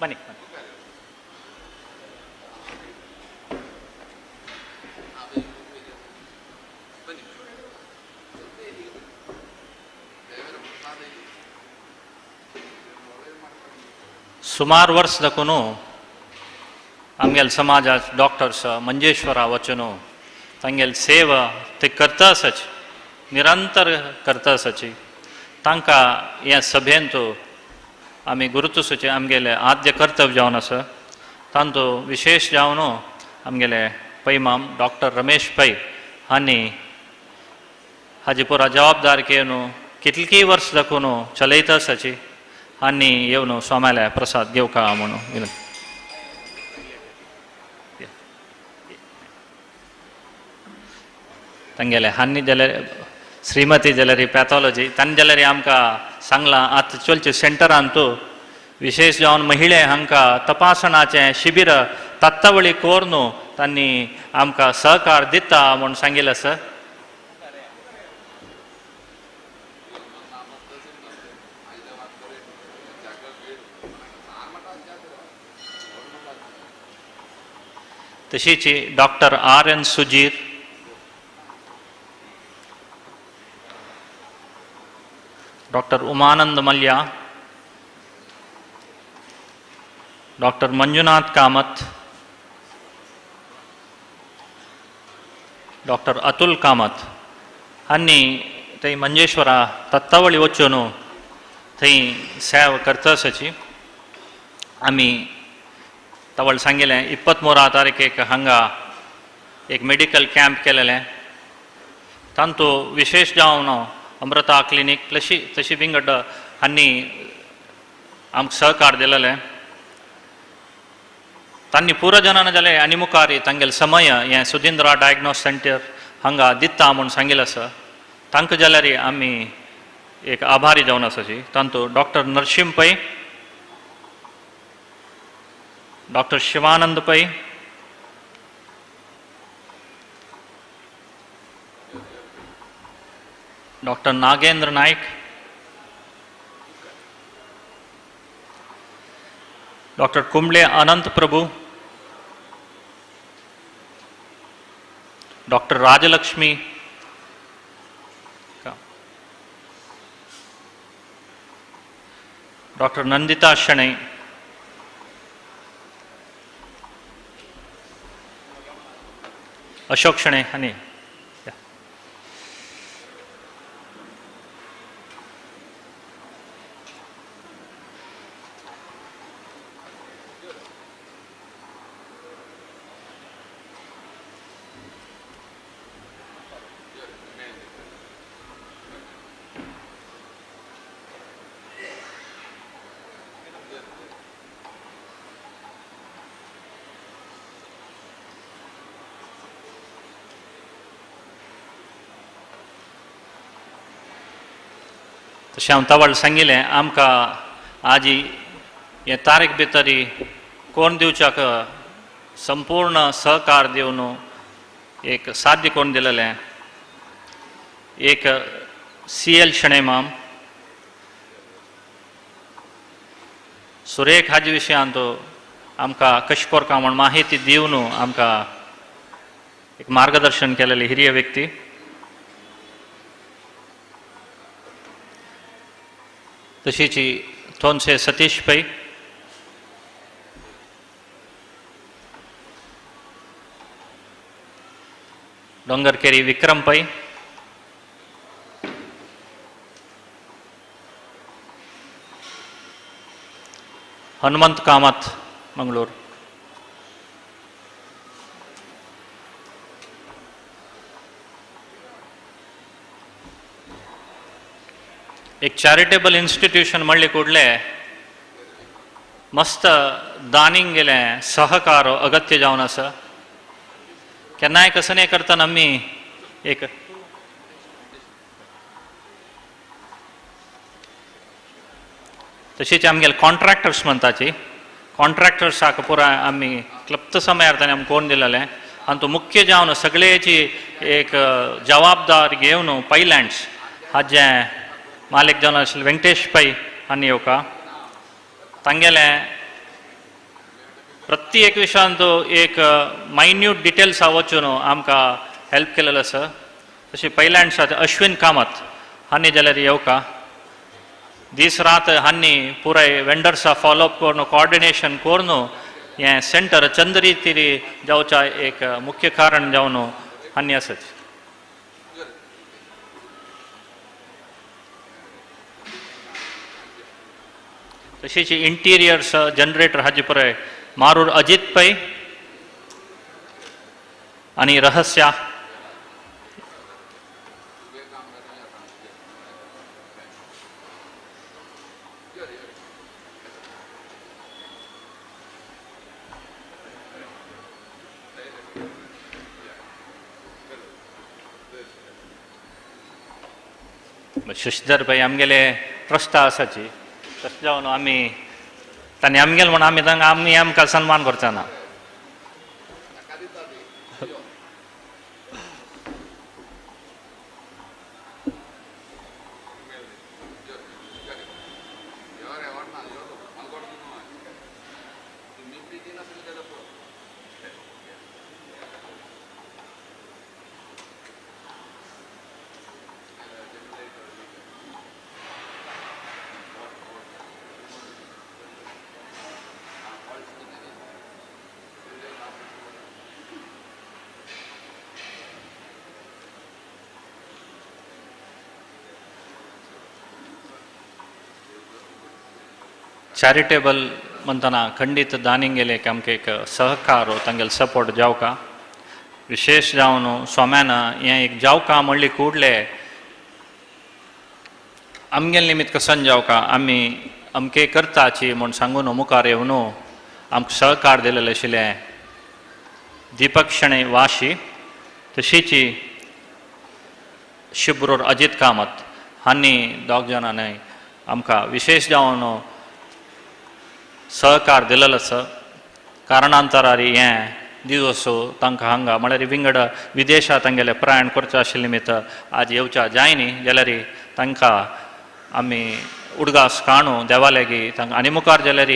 बन्नी सुमार वर्स दाखून आमगेले समाजात डॉक्टर्स मंजेश्वरा वचून तांगेले सेवा ते करता आसाची, निरंतर करता आसाची. तांकां हे सभेंत आमी गुरुतुसूचे आमगेले आद्य कर्तव्य जावन आसा. तांतू विशेश जावन आमगेले पैमाम डॉक्टर रमेश पै हांणी हाजी पुरा जबाबदार घेवन कितलीं वर्स दाखोवन चलयता आसाची आनी येवन स्वाम्याल्या प्रसाद घेवका म्हणून विनंती. तांगेले हांणी जाल्यार श्रीमती जाल्यार पॅथॉलॉजी तांणी जाल्यार आमकां सांगलां आतां चलचे सेंटरान तूं विशेष जावन महिळे हांकां तपासणाचें शिबीर तत्तावळी करून तांणी आमकां सहकार दिता म्हूण सांगिल्लें आसा. तशीच doctor R N Sujir, doctor Umanand Mallya, doctor Manjunath Kamath, doctor Atul Kamath हांणी थंय मंजेश्वरा तत्तावळी वचून थंय सेवा करता आसाची. आमी तवळ सांगिल्लें 23 तारखेक हांगा एक मेडिकल कॅम्प केलेलें. तांतू विशेष जावन अमृता क्लिनीक तशी तशी विंगड हांणी आमकां सहकार दिलेलें. तांणी पुरो जनान जालें आनी मुखार तांगेले समय हें सुदिंद्रा डायग्नोस सेंटर हांगा दिता म्हूण सांगिल्लें आसा. तांकां जाल्यार आमी एक आभारी जावन आसाची. तांतू doctor Narasimha Pai, doctor Shivanand Pai, doctor Nagendra Naik, doctor Kumble Anant Prabhu, doctor Rajalakshmi, doctor Nandita Shenoy, Ashok Shenoy हांणी. तशें हांव तवळ सांगिल्लें आमकां आजी हे तारीख भितरी कोण दिवच्याक संपूर्ण सहकार दिवन एक साध्य कोण दिलेलें. एक सी एल शणैमाम सुरेख हाजे विशयांत आमकां कशें करता म्हूण माहिती दिवन आमकां एक मार्गदर्शन केलेलें हिरिय व्यक्ती. तशीच थोनसे सतीश पै, डोंगरकेरी विक्रम पै, हनुमंत कामत मंगळूर, एक चॅरिटेबल इन्स्टिट्यूशन म्हणले कुडले मस्त दानींग गेलें सहकार अगत्य जावन आसा. केन्नाय कसं न्ही करतना आमी एक तशीच आमगेले कॉन्ट्रॅक्टर्स म्हणटाची कॉन्ट्रॅक्टर्साक पुराय आमी क्लप्त समयार ताणें आमकां कोण दिलेलें आनी तो मुख्य जावन सगळ्याची एक जबाबदार घेवन पैलँड्स हाजें मालिक जावन आशिल्ले वेंकटेश पै हांणी येवका तांगेलें प्रत्येक विशयांत एक मायन्यूट डिटेल्सा वचून आमकां हेल्प केलेलो आसा. तशें पैलँड्साचे अश्विन कामत हांणी जाल्यार येवका दीस रात हांणी पुराय वेंडर्सा फॉलोअप करून कॉर्डिनेशन करून हें सेंटर चंद्री जावच्या एक मुख्य कारण जावन हांणी आसाच. तशीच इंटिरियर्स जनरेटर हाजे पुराय मारूर अजित पै आनी रहस्या शशीधर पै आमगेले ट्रस्टा आसाची तशें जावन आमी तांणी आमगेले म्हूण आमी तांकां आमी आमकां सन्मान करचे ना. चॅरिटेबल म्हणटना खंडीत दानिंगेले आमकां एक सहकार तांगेले सपोर्ट जावका विशेष जावन स्वाम्यान हें एक जावका म्हणली कुडले आमगेले निमित्त कसन जावका आमी अमके करताची म्हूण सांगून मुखार येवन आमकां सहकार दिलेले आशिल्लें दीपक शणै वाशी तशीच शिब्रोर अजीत कामत हांणी दोग जाणांनी आमकां विशेष जावन सहकार दिलेलो आसा. कारणांतरारी हें दिवस तांकां हांगा म्हळ्यार विंगड विदेशांत तांगेलें प्रयाण करचें आशिल्लें निमित्त आज येवच्या जायनी जाल्यार तांकां आमी उडगास काणू देवा लागीं तांकां आनी मुखार जाल्यार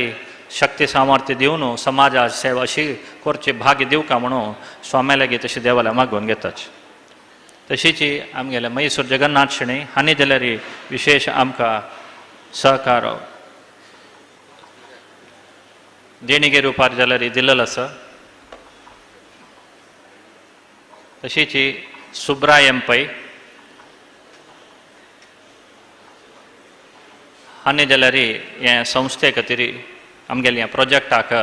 शक्ती सामर्थ्य दिवन समाजा सेवा अशी करची भाग्य दिवका म्हणून स्वाम्या लागीं तशी देवाल्या मागून घेताच. तशीच आमगेले मैसूर जगन्नाथ शणै हांणी जाल्यार विशेश आमकां सहकार देणगे रुपार जाल्यार दिलेलो आसा. तशीच सुब्रायम पै हांणी जाल्यार हे संस्थे खातीर आमगेले ह्या प्रोजेक्टाक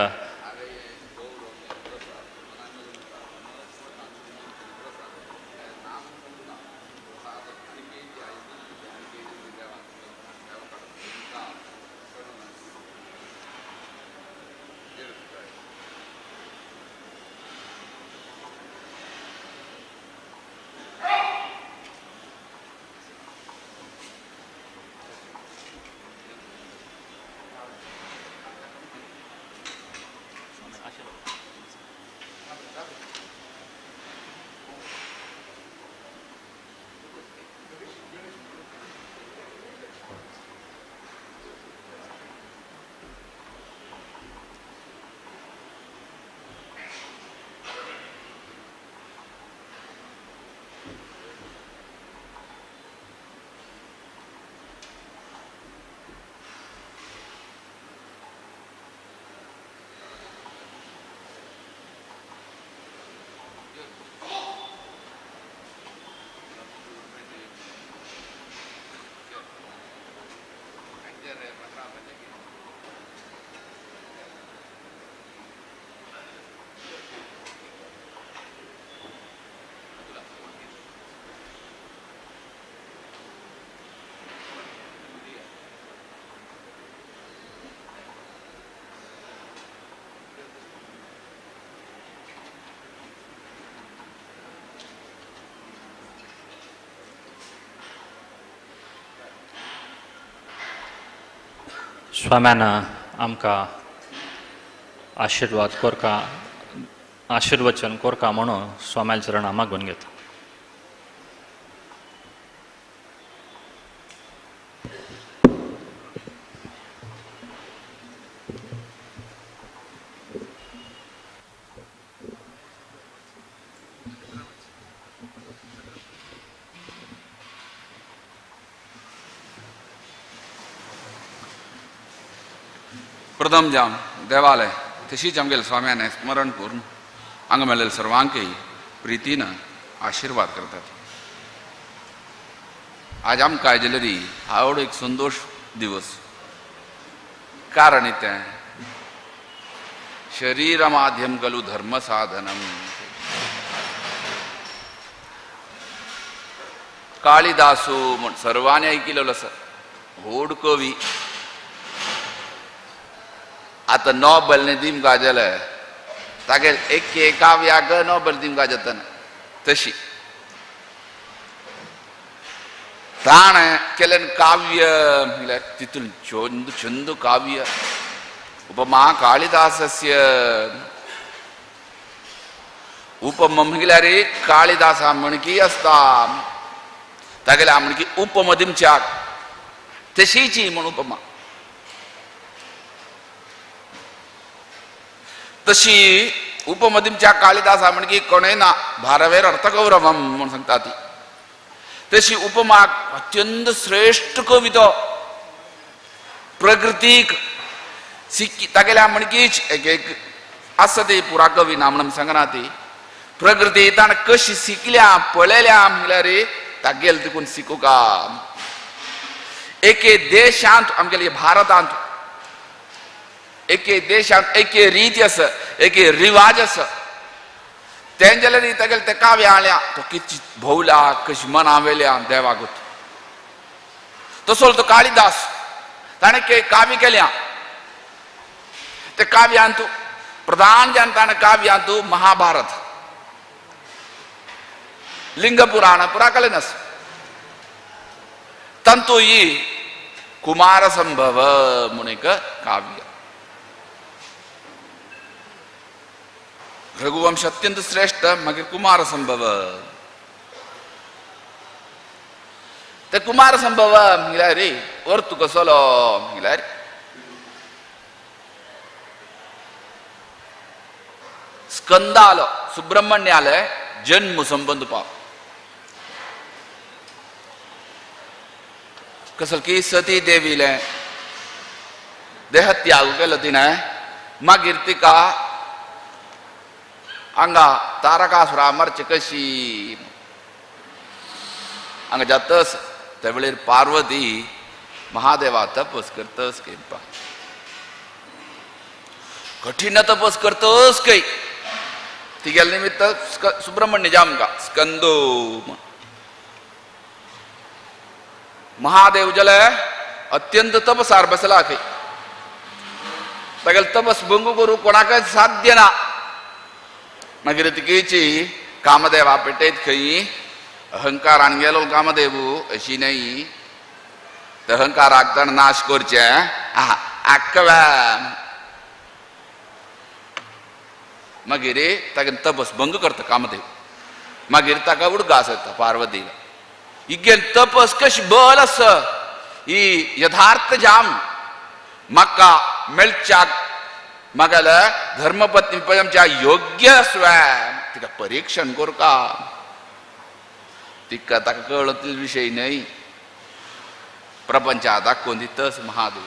स्वाम्यान आमकां आशिर्वाद कोरका आशिर्वचन कोरका म्हणून स्वाम्याच्या चरणां मागून घेता. प्रथम जावन देवालय तशीच आमगेले स्वाम्याने स्मरण करून हांगा मेळिल्ले सर्वांकय प्रितीन आशिर्वाद करतात. आज आमकां आयजलेली आवड एक संतोश दिवस. कारण तें शरीर माध्यम खलु धर्म साधनम. कालिदासू म्हण सर्वांनी ऐकिल्लो आसा, व्हड कवी. आतां नोबल ने दिमका जाले तागे एक काव्याक नोबल दिमका जाता तशी ताणें केलें काव्य म्हणल्यार तितून छंद छंद काव्य उपमा कालिदासस्य उपमा म्हळ्यार कालिदासा म्हणकी आसता तागेल्या म्हणकी उपमा दिमच्याक तशीची म्हण उपमा तशी उपमा दिमच्या कालिदासा म्हणकी कोणय ना भारवेर अर्थगौरवम म्हूण सांगता ती तशी उपमा अत्यंत श्रेष्ठ कविता प्रकृतीक सिक्की तागेल्या म्हणकीच एक एक आसा ती पुरा कवी ना म्हणून सांगना ती प्रकृती ताणें कशी शिकल्या पळयल्या म्हणल्यार तागेल तिकून शिकूका एके देशांत आमगेले भारतांत एके देशांत एके रीती आसा एके रिवाज आसा तेंजाल्यार तागेले ते काव्य हाडल्या तो कितली भोवल्या कशी मना वेल्या देवागत तसो तो कालिदास ताणें काव्य केल्या ते काव्यांत प्रधान जान ताणें काव्यांत महाभारत लिंगपुराण पुरा कलें आसा तांतू ही कुमारसंभव म्हूण एक काव्य रघुवंश अत्यंत श्रेष्ठ मागीर कुमारसंभव ते कुमारसंभव म्हळ्यार अर्थ कसलो म्हळ्यार स्कंदालो सुब्रह्मण्याले जन्म संबंद पाव कसल की सती देवीले देहत्याग केलो तिणें मागीर तिका हांगा तारकासुरा मरचे कशी हांगा जातस त्या वेळेर पार्वती महादेवा तपस करतस केपा कठीण तपस करतस कै तिगेले निमित्त सुब्रमण्य जामका स्कंदो महादेव जाले अत्यंत तपसार बसला खंय तागेले तपस भंग करूं कोणाकच साध्य ना. मागीर तिकेची कामदेवा पेटयत खंय अहंकारान गेलो कामदेव अशी न्हय अहंकाराक ताणें नाश करचें आक्कव्या मागीर तागेले तपस भंग करता कामदेव. मागीर ताका उडगास येता पार्वतीक इगेल तपस कशी बल आसा ही यथार्थ जाम म्हाका मेळच्याक म्हागेले धर्मपत्नी पळय योग्य स्वयं तिका परिक्षण करका तिका ताका कळ्ळो विशय न्हय प्रपंचा दाखोवन दितस महादेव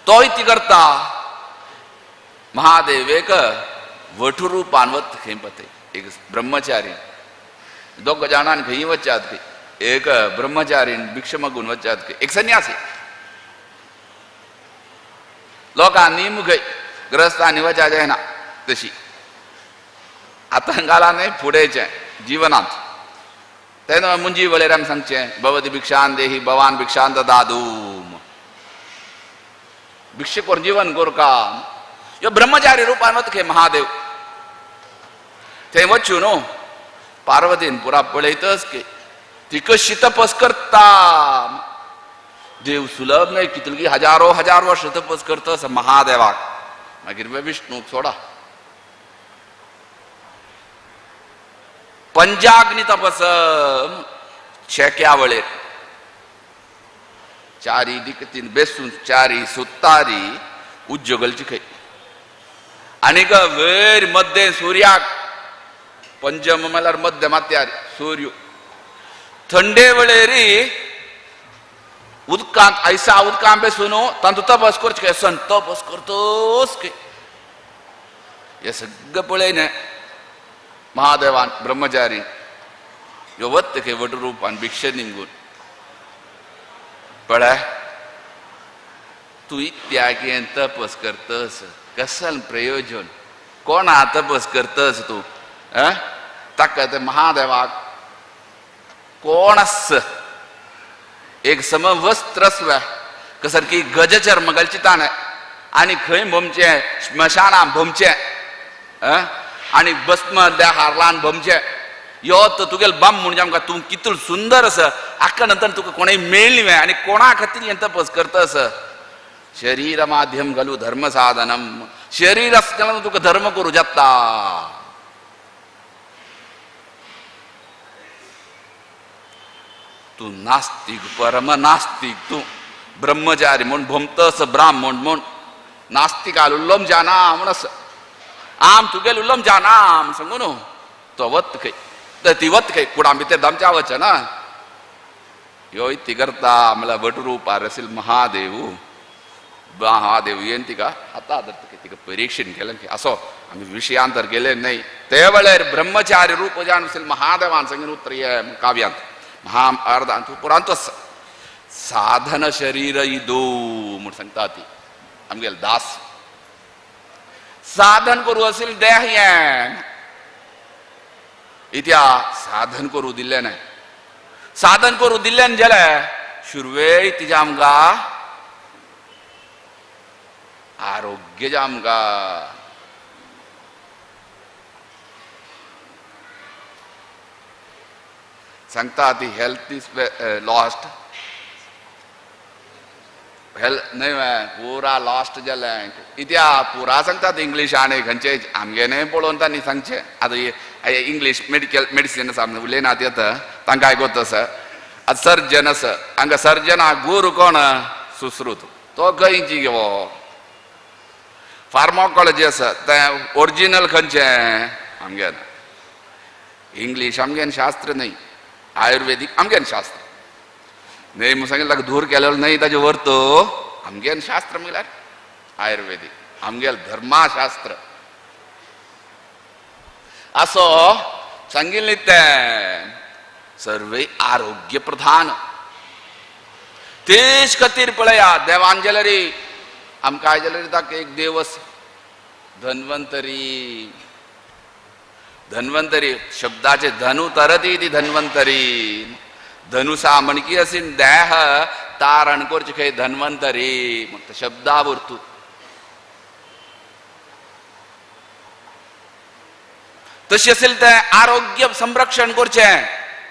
तोय ती करता. महादेव एक वटुरूपान वत खंय पळय एक ब्रह्मचारी दोग जाणान खंय वचात खंय एक ब्रह्मचारीन भिक्ष मागून वचात खंय एक संन्यासी लोकांनी खंय ग्रस्तांनी वचा जायना तशी आतां घाला न्हय फुडेचें जिवनांत तेन्ना मुंजी वळेर आमी सांगचें भवती भिक्षान देही भवान भिक्षान ददादू भिक्षे करून जीवन करका ह्यो ब्रह्मचारी रुपान वता खंय महादेव थंय वचून न्हू पार्वतीन पुरा पळयतच की ती कशी तपस करता. देव सुलभ न्हय कितली हजारो हजार वर्ष तपस करतस महादेवाक मागीर विष्णूक सोडा पंचाग्नी तपस शेक्या वळेर चारी दिकतीन बेसून चारी सुतारी उज्जगलची खंय आनीक वयर मध्य सुर्याक पंचम म्हळ्यार मध्य माथ्यार सूर्य थंडे वेळेरी उदकांत आयसा उदकांत बेसून तांचो तपस करचें खंय सण तपस करतोच खंय हें सगळें पळय न्हय महादेवान ब्रह्मचारी ह्यो वत खंय वटरुपान भिक्षे निमगून पळय तूं इत्याक तपस करतस कसल प्रयोजन कोणा तपस करतस तूं ताका ते महादेवाक कोण आस एक समवस्त्र आसलें कसारकी गजचर्म घालची ताणें आनी खंय भोमचें स्मशानां भोमचें आनी भस्म त्या हारलान भोमचें यो तर तुगेल बाम म्हणजे आमकां तूं कितलो सुंदर आसा आक्का नंतर तुका कोणेय मेळ्ळी आनी कोणा खातीर हें तपस करता आसा. शरीर माध्यम घालू धर्म साधनम, शरीर आसतना तुका धर्म करूं जाता. तूं नास्तीक परम नास्तीक, तूं ब्रह्मचारी म्हूण भोमतस ब्राह्मण म्हूण नास्तिकाल उल्लम जाना म्हूण आसा. आम तुगेल उल्लम जाना म्हूण सांगू न्हू, तो वत खंय तर ती वत खंय कुडां भितर दामच्या वचना ना. ह्यो इती करता म्हळ्यार वटरूपार आशिल्लो महादेव, महादेव येन तिका हाता धरता तिका परिक्षण केलें असो आमी विशयांतर गेले न्हय. ते वेळार ब्रह्मचारी रूप जावन आशिल्लो महादेवान सांगून उतर काव्यांत महाभारतांत उपरांत साधन शरीर इदो म्हूण सांगता ती आमगेले दास. साधन करूं असेल देह हें इत्या साधन करूं दिल्लें न्हय. साधन करूं दिल्लें जाल्यार सुरवेक तिजें आमकां आरोग्य जें आमकां सांगता ती हेल्थ is lost, health न्हय पुरा लॉस्ट जालें इत्या पुरा सांगतात इंग्लीश आनी खंयचे आमगे न्हय पळोवन तांणी सांगचें. आतां इंग्लीश मेडिकल मेडिसीन आसा उलयना ती आतां तांकां आयकत आसा. आतां सर्जन आसा हांगा सर्जना गुरू कोण सुश्रुत, तो खंयची घेवो. फार्माकॉलॉजी आसा तें ओरिजिनल खंयचें आमगे इंग्लीश आमगेन शास्त्र न्हय, आयुर्वेदीक आमगेन शास्त्र न्हय. म्हूण सांगिल्लें ताका धूर केलेलो न्हय ताजे वर्त आमगेन शास्त्र म्हळ्यार आयुर्वेदीक आमगेल धर्माशास्त्र असो सांगिल्लें तें सर्वे आरोग्य प्रधान. तेच खातीर पळया देवान जाल्यार आमकां जाल्यार ताका एक देव आसा धन्वंतरी. धन्वंतरी शब्दाचे धनु तरती ती धन्वंतरी, धनुसा म्हणकी असीन देह तारण करचे खंय धन्वंतरी म्हणटा शब्दावरतू. तशें असेल तें आरोग्य संरक्षण करचें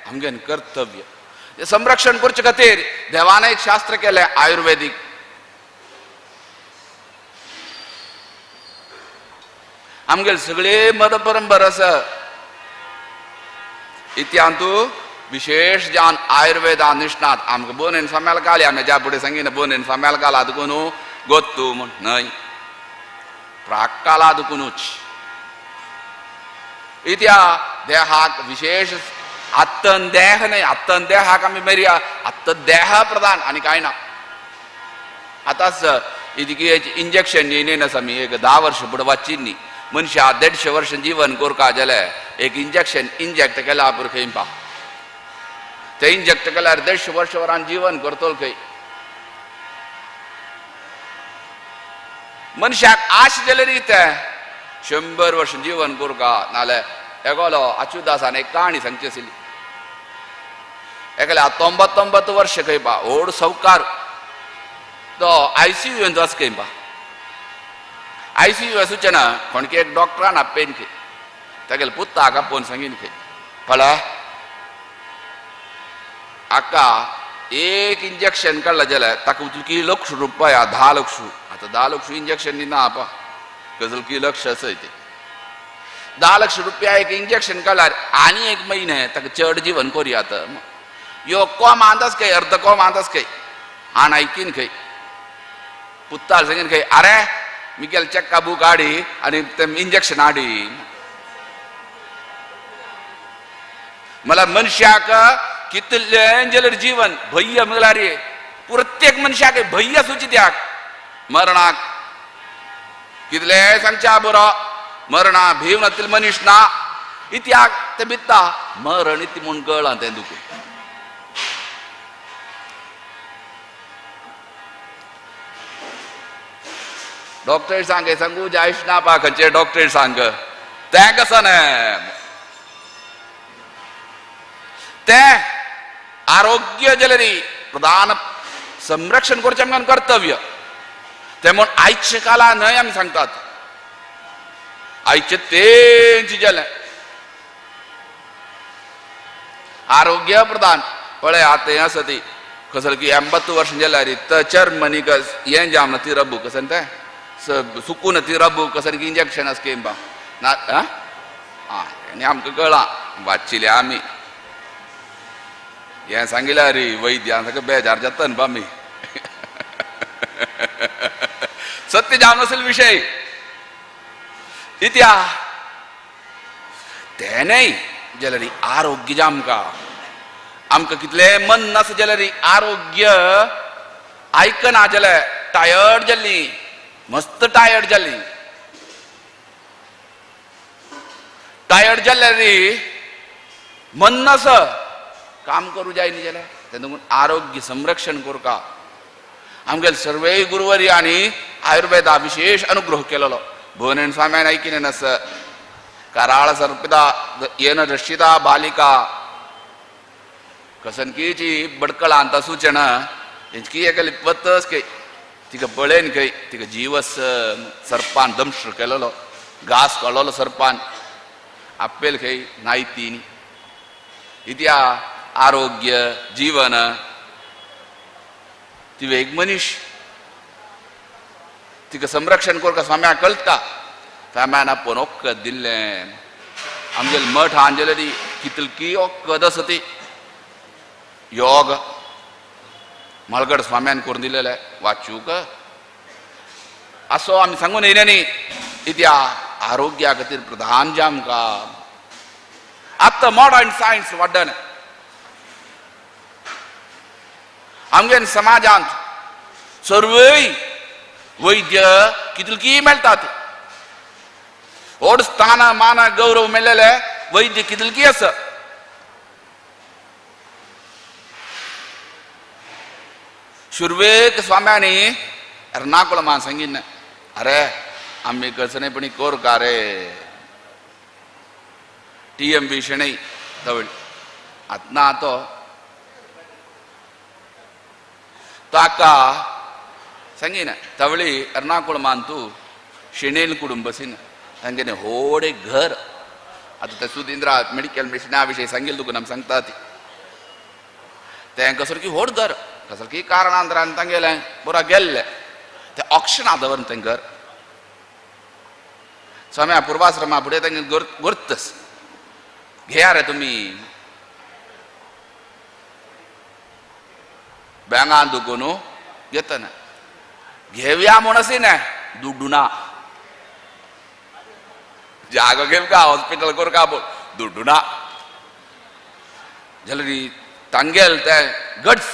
आमगेन कर्तव्य. संरक्षण करचे खातीर देवान एक शास्त्र केलें आयुर्वेदीक. आमगेले सगळे मत परंपरा आसा इत्यांतू विशेष जावन आयुर्वेदा निष्णात आमकां बोनेन सामेल काल आमी ज्या फुडें सांगिना बोनेन सामेल काल आदकून गोत्तू म्हूण न्हय, प्राक्काला दुकुनूच इत्या देहाक विशेष आत्तन देह न्हय, आत्तन देहाक आमी मेरया आत्त देह प्रधान आनी कांय ना. आतांच इतकी इंजेक्शन येयन आसा आमी एक 10 वर्स फुडें वाचिल्ली मनशा 150 वर्स जीवन कोरका जाल्यार एक इंजेक्शन इंजेक्ट केल्या पुरो खंय पा, तें इंजेक्ट केल्यार 150 वर्स वरान जीवन करतलो खंय. मनशाक आश जाल्यार तें 100 वर्स जीवन कोरका. नाल्यार एकोलो अच्युदासान एक काणी सांगची आशिल्ली, एकल्या 99 वर्ष खंय पा व्हड सावकार तो आयसीयू वच खंय पा. आयसीयू आसूचें ना कोणकी एक डॉक्टरान आपयन खंय तागेले पुताक आपोवन सांगीन खंय पळय हाका एक इंजेक्शन काडलें जाल्यार ताका उचलकी लक्ष रुपया 10 लक्ष. आतां 10 लक्ष इंजेक्शन दिना आपा गजलकी लक्ष आसय तें 10 लक्ष रुपया एक इंजेक्शन काडल्यार आनी एक म्हयने ताका चड जीवन करुया. आतां यो कोम आंदाज खंय अर्द कोम आंदाज खंय आण आयकीन खंय पुत्ताल सांगीन खंय अरे मिगेल चेक्का बूक हाडी आनी तें इंजेक्शन हाडी. मला मनशाक कितलें जाल्यार जीवन भय्य म्हळ्यार प्रत्येक मनशाक भय्य आसूची त्याक मरणाक कितलें सांगच्या बरो मरणा भीव नातील मनीस ना इत्याक तें भित्ता मरण इति म्हूण कळ्ळां तें दुखून. डॉक्टर सांग सांगू जायश ना पा खंयचे डॉक्टर सांग तें कसं न्हय तें आरोग्य जाल्यार प्रधान संरक्षण करचें आमकां कर्तव्य. तें म्हूण आयच्या काळार न्हय आमी सांगतात आयचे तेंच जालें. आरोग्य प्रधान. पळय आतां हें आसा ती कसल की 80 वर्सां जाल्यार चर्मनीक हें जावन ती रब्बू कसन तें सुकून ती रब्बू कसन की इंजेक्शन आसा केंबा ना. आनी आमकां कळ्ळां वाचिल्या आमी हें सांगिल्यार रे वैद्यान सगळें बेजार जाता न्हू आमी. सत्य जावन आसल विशय इत्या तें न्हय जाल्यार आरोग्य जें आमकां आमकां कितलें मन नासा जाल्यार आरोग्य आयकना जाल्यार टायर्ड जाल्ली, मस्त टायर्ड जाल्ली. टायर्ड जाल्यार मन नासा काम करूं जाय न्ही जाल्यार तेन्ना आरोग्य संरक्षण करका. आमगेले सर्वय गुरुवरी आनी आयुर्वेदा विशेष अनुग्रह केलेलो. भुवनेन स्वाम्यान ऐकिलें नास कराळ सर्पिता येन दर्शिता बालिका कसनकीची बडकळांत सूचना हेंचकी एकली वतस खंय तिका पळयन खंय तिका जीवस सर्पान दंश केलेलो, घास काडलेलो सर्पान आपेल खंय नायती. इत्या आरोग्य जीवन ती एक मनीस तिका संरक्षण करका स्वाम्या कळटा. स्वाम्यान आपूण वखद दिल्लें. आमगेले मठ आंजली कितलकी वखद आसा ती योग मालगड स्वाम्यान करून दिलेलें वाचूक असो आमी सांगून येयले न्ही. इत्या आरोग्या खातीर प्रधान जें आमकां आतां मॉडर्न सायन्स वाडन आमगे समाजांत सर्वय वैद्य कितलकी मेळटात. व्हड स्थान मान गौरव मेळ्ळेले वैद्य कितलकी आसा. सुरवेक स्वाम्यांनी एर्नाकुलमा सांगिल्लें, अरे आमी कसणेपणी कोरका रे टी एम बी शणै तवळ आतां ना तो ताका सांगिना तवळी एर्नाकुलमान तूं शेणेल कुटुंबसीन तांगेलें व्हड एक घर. आतां ते सुदिंद्रा मेडिकल मिशना विशयी सांगिल्लें तुका आमी सांगता ती तें कसर की व्हड घर कसर की कारणांतरान तांगेलें पुरा गेल्लें तें ऑक्शना दवरून तें घर स्वाम्या पुर्वाश्रमा फुडें तांगे गोरतस घेया रे तुमी बँगान दुखून घेतना घेवया म्हूण अशी न्हय दुड्डू ना जागो घेवका हॉस्पिटल करका पूण दुड्डू ना जाल्यार तांगेल ते गट्स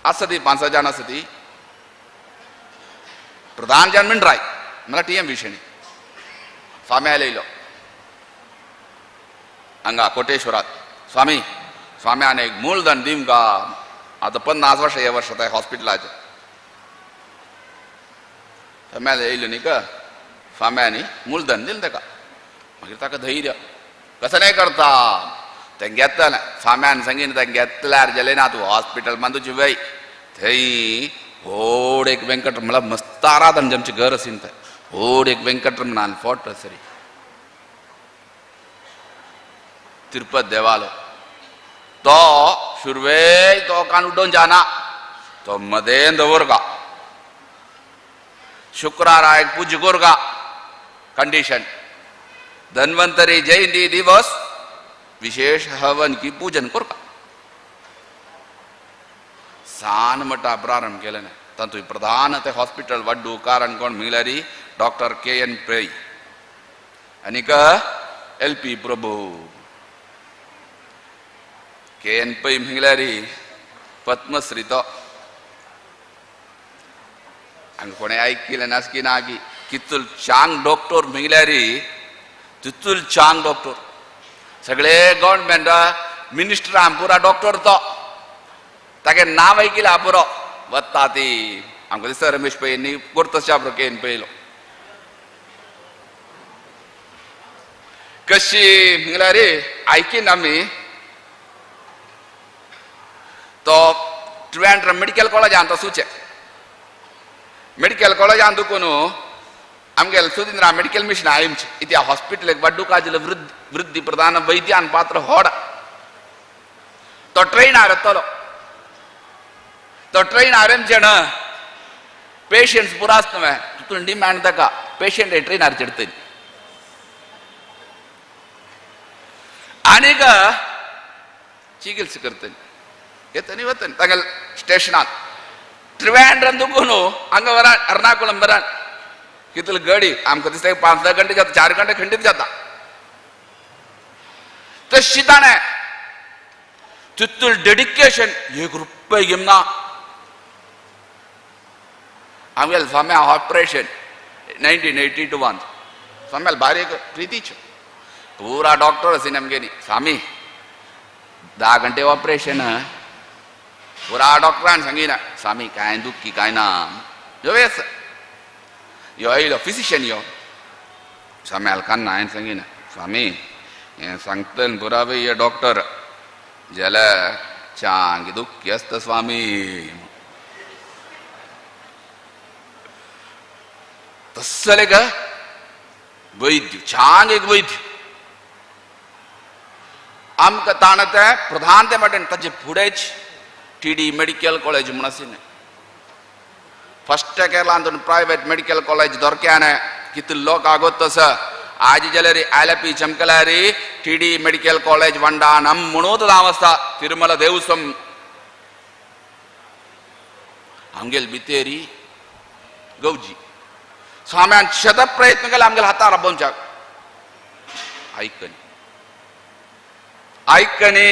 आसा ती 5 जाण आसा ती प्रधान जाण मिणराय मला टी एम विशणी स्वामी आयलो हांगा कोटेश्वरात. स्वामी स्वाम्यान एक मूलधन दिवंका आतां 50 वर्सां हे वर्सा ते हॉस्पिटलाचें स्वाम्या येयलो न्ही का स्वाम्यांनी मूलधन दिलें ताका. मागीर ताका धैर्य कसं नाही करता तें घेतलें. स्वाम्यान सांगीन तें घेतल्यार जालें ना तूं हॉस्पिटल मान तुजी वय थंय व्हड एक वेंकट म्हळ्यार मस्त आराधन आमचें घर आसीन तें व्हड एक वेंकटरमणान फोटो सरी तिरुपत देवालो तो सुरवे तो कान उडोवन जाना तो मदें दवर का शुक्रारा एक पूजा करका कंडीशन धन्वंतरी जयंती दिवस विशेष हवन की पूजन करका. सान मठा प्रारंभ केलें ना तातूंत प्रधान ते हॉस्पिटल वाड्डू कारण कोण म्हणल्यार डॉक्टर के एन पै आनीक L P Prabhu. K N Pai म्हणल्यार पद्मश्री तो हांगा कोणें आयकिलें नासकी ना की कितूल चांग डॉक्टर म्हणल्यार तितूल चांग डॉक्टर सगळे गव्हर्नमेंट मिनिस्टरान पुरा डॉक्टर तो तागे नांव आयकिलां पुरो वता ती आमकां दिसता रमेश पै न्ही करतशा के एन पयलो कशी म्हणल्यार आयकीन आमी तो ट्रिवेंड्रम मेडिकल कॉलेजांत वचचें. मेडिकल कॉलेजांत दुखून आमगेले सुदिंद्रा मेडिकल मिशन आयमचे इत्या हॉस्पिटल एक वाड्डू काजल वृद्धी प्रधान वैद्यान पात्र होड तो ट्रेनार येतलो, तो ट्रेनार येमचें पेशंट्स पुरा आसता तितून डिमांड ताका पेशंट ट्रेनार चडतली. आनीक चिकित्सा करतली येतनी वतनी तांगे स्टेशनात त्रिवेंद्रम दुखून हांगा वरान एर्नाकुलम वरान कितली गडी आमकां दिसता 5-6 घंटे जाता, 4 घंटे खंडीत जाता. तशी ताणें तितून डेडिकेशन 1 रुपये घेवना. आमगेले स्वाम्या ऑपरेशन 1982 स्वाम्याल बारीक प्रितीचो पुरा डॉक्टर आसी आमगेली. स्वामी 10 घंटे ऑपरेशन पुरा डॉक्टरान सांगिना स्वामी कांय दुखी कांय ना यो येस यो येयलो फिजिशियन यो स्वाम्याल कान्ना हांवें सांगिना स्वामी हें सांगतन पुरा हे डॉक्टर जाल्यार चांग दुखी आसता स्वामी. तसले का वैद्य चांग एक वैद्य आमकां ताणें तें प्रधान ते वाटेन ताजे फुडेंच टीडी मेडिकल कॉलेज म्हूण आशिल्लें. फर्स्ट केरळांतून प्रायवेट मेडिकल कॉलेज दोरक्यान कितले लोक आगोत तसो आज जाल्यार आयलपी चमकल्यारी टीडी मेडिकल कॉलेज वंडानम म्हणून नांव आसता. तिरुमला देवस्वम आमगेल भितेरी गौजी स्वाम्यान शत प्रयत्न केले आमगेले हातार राबोवच्याक. आयकनी आयकनी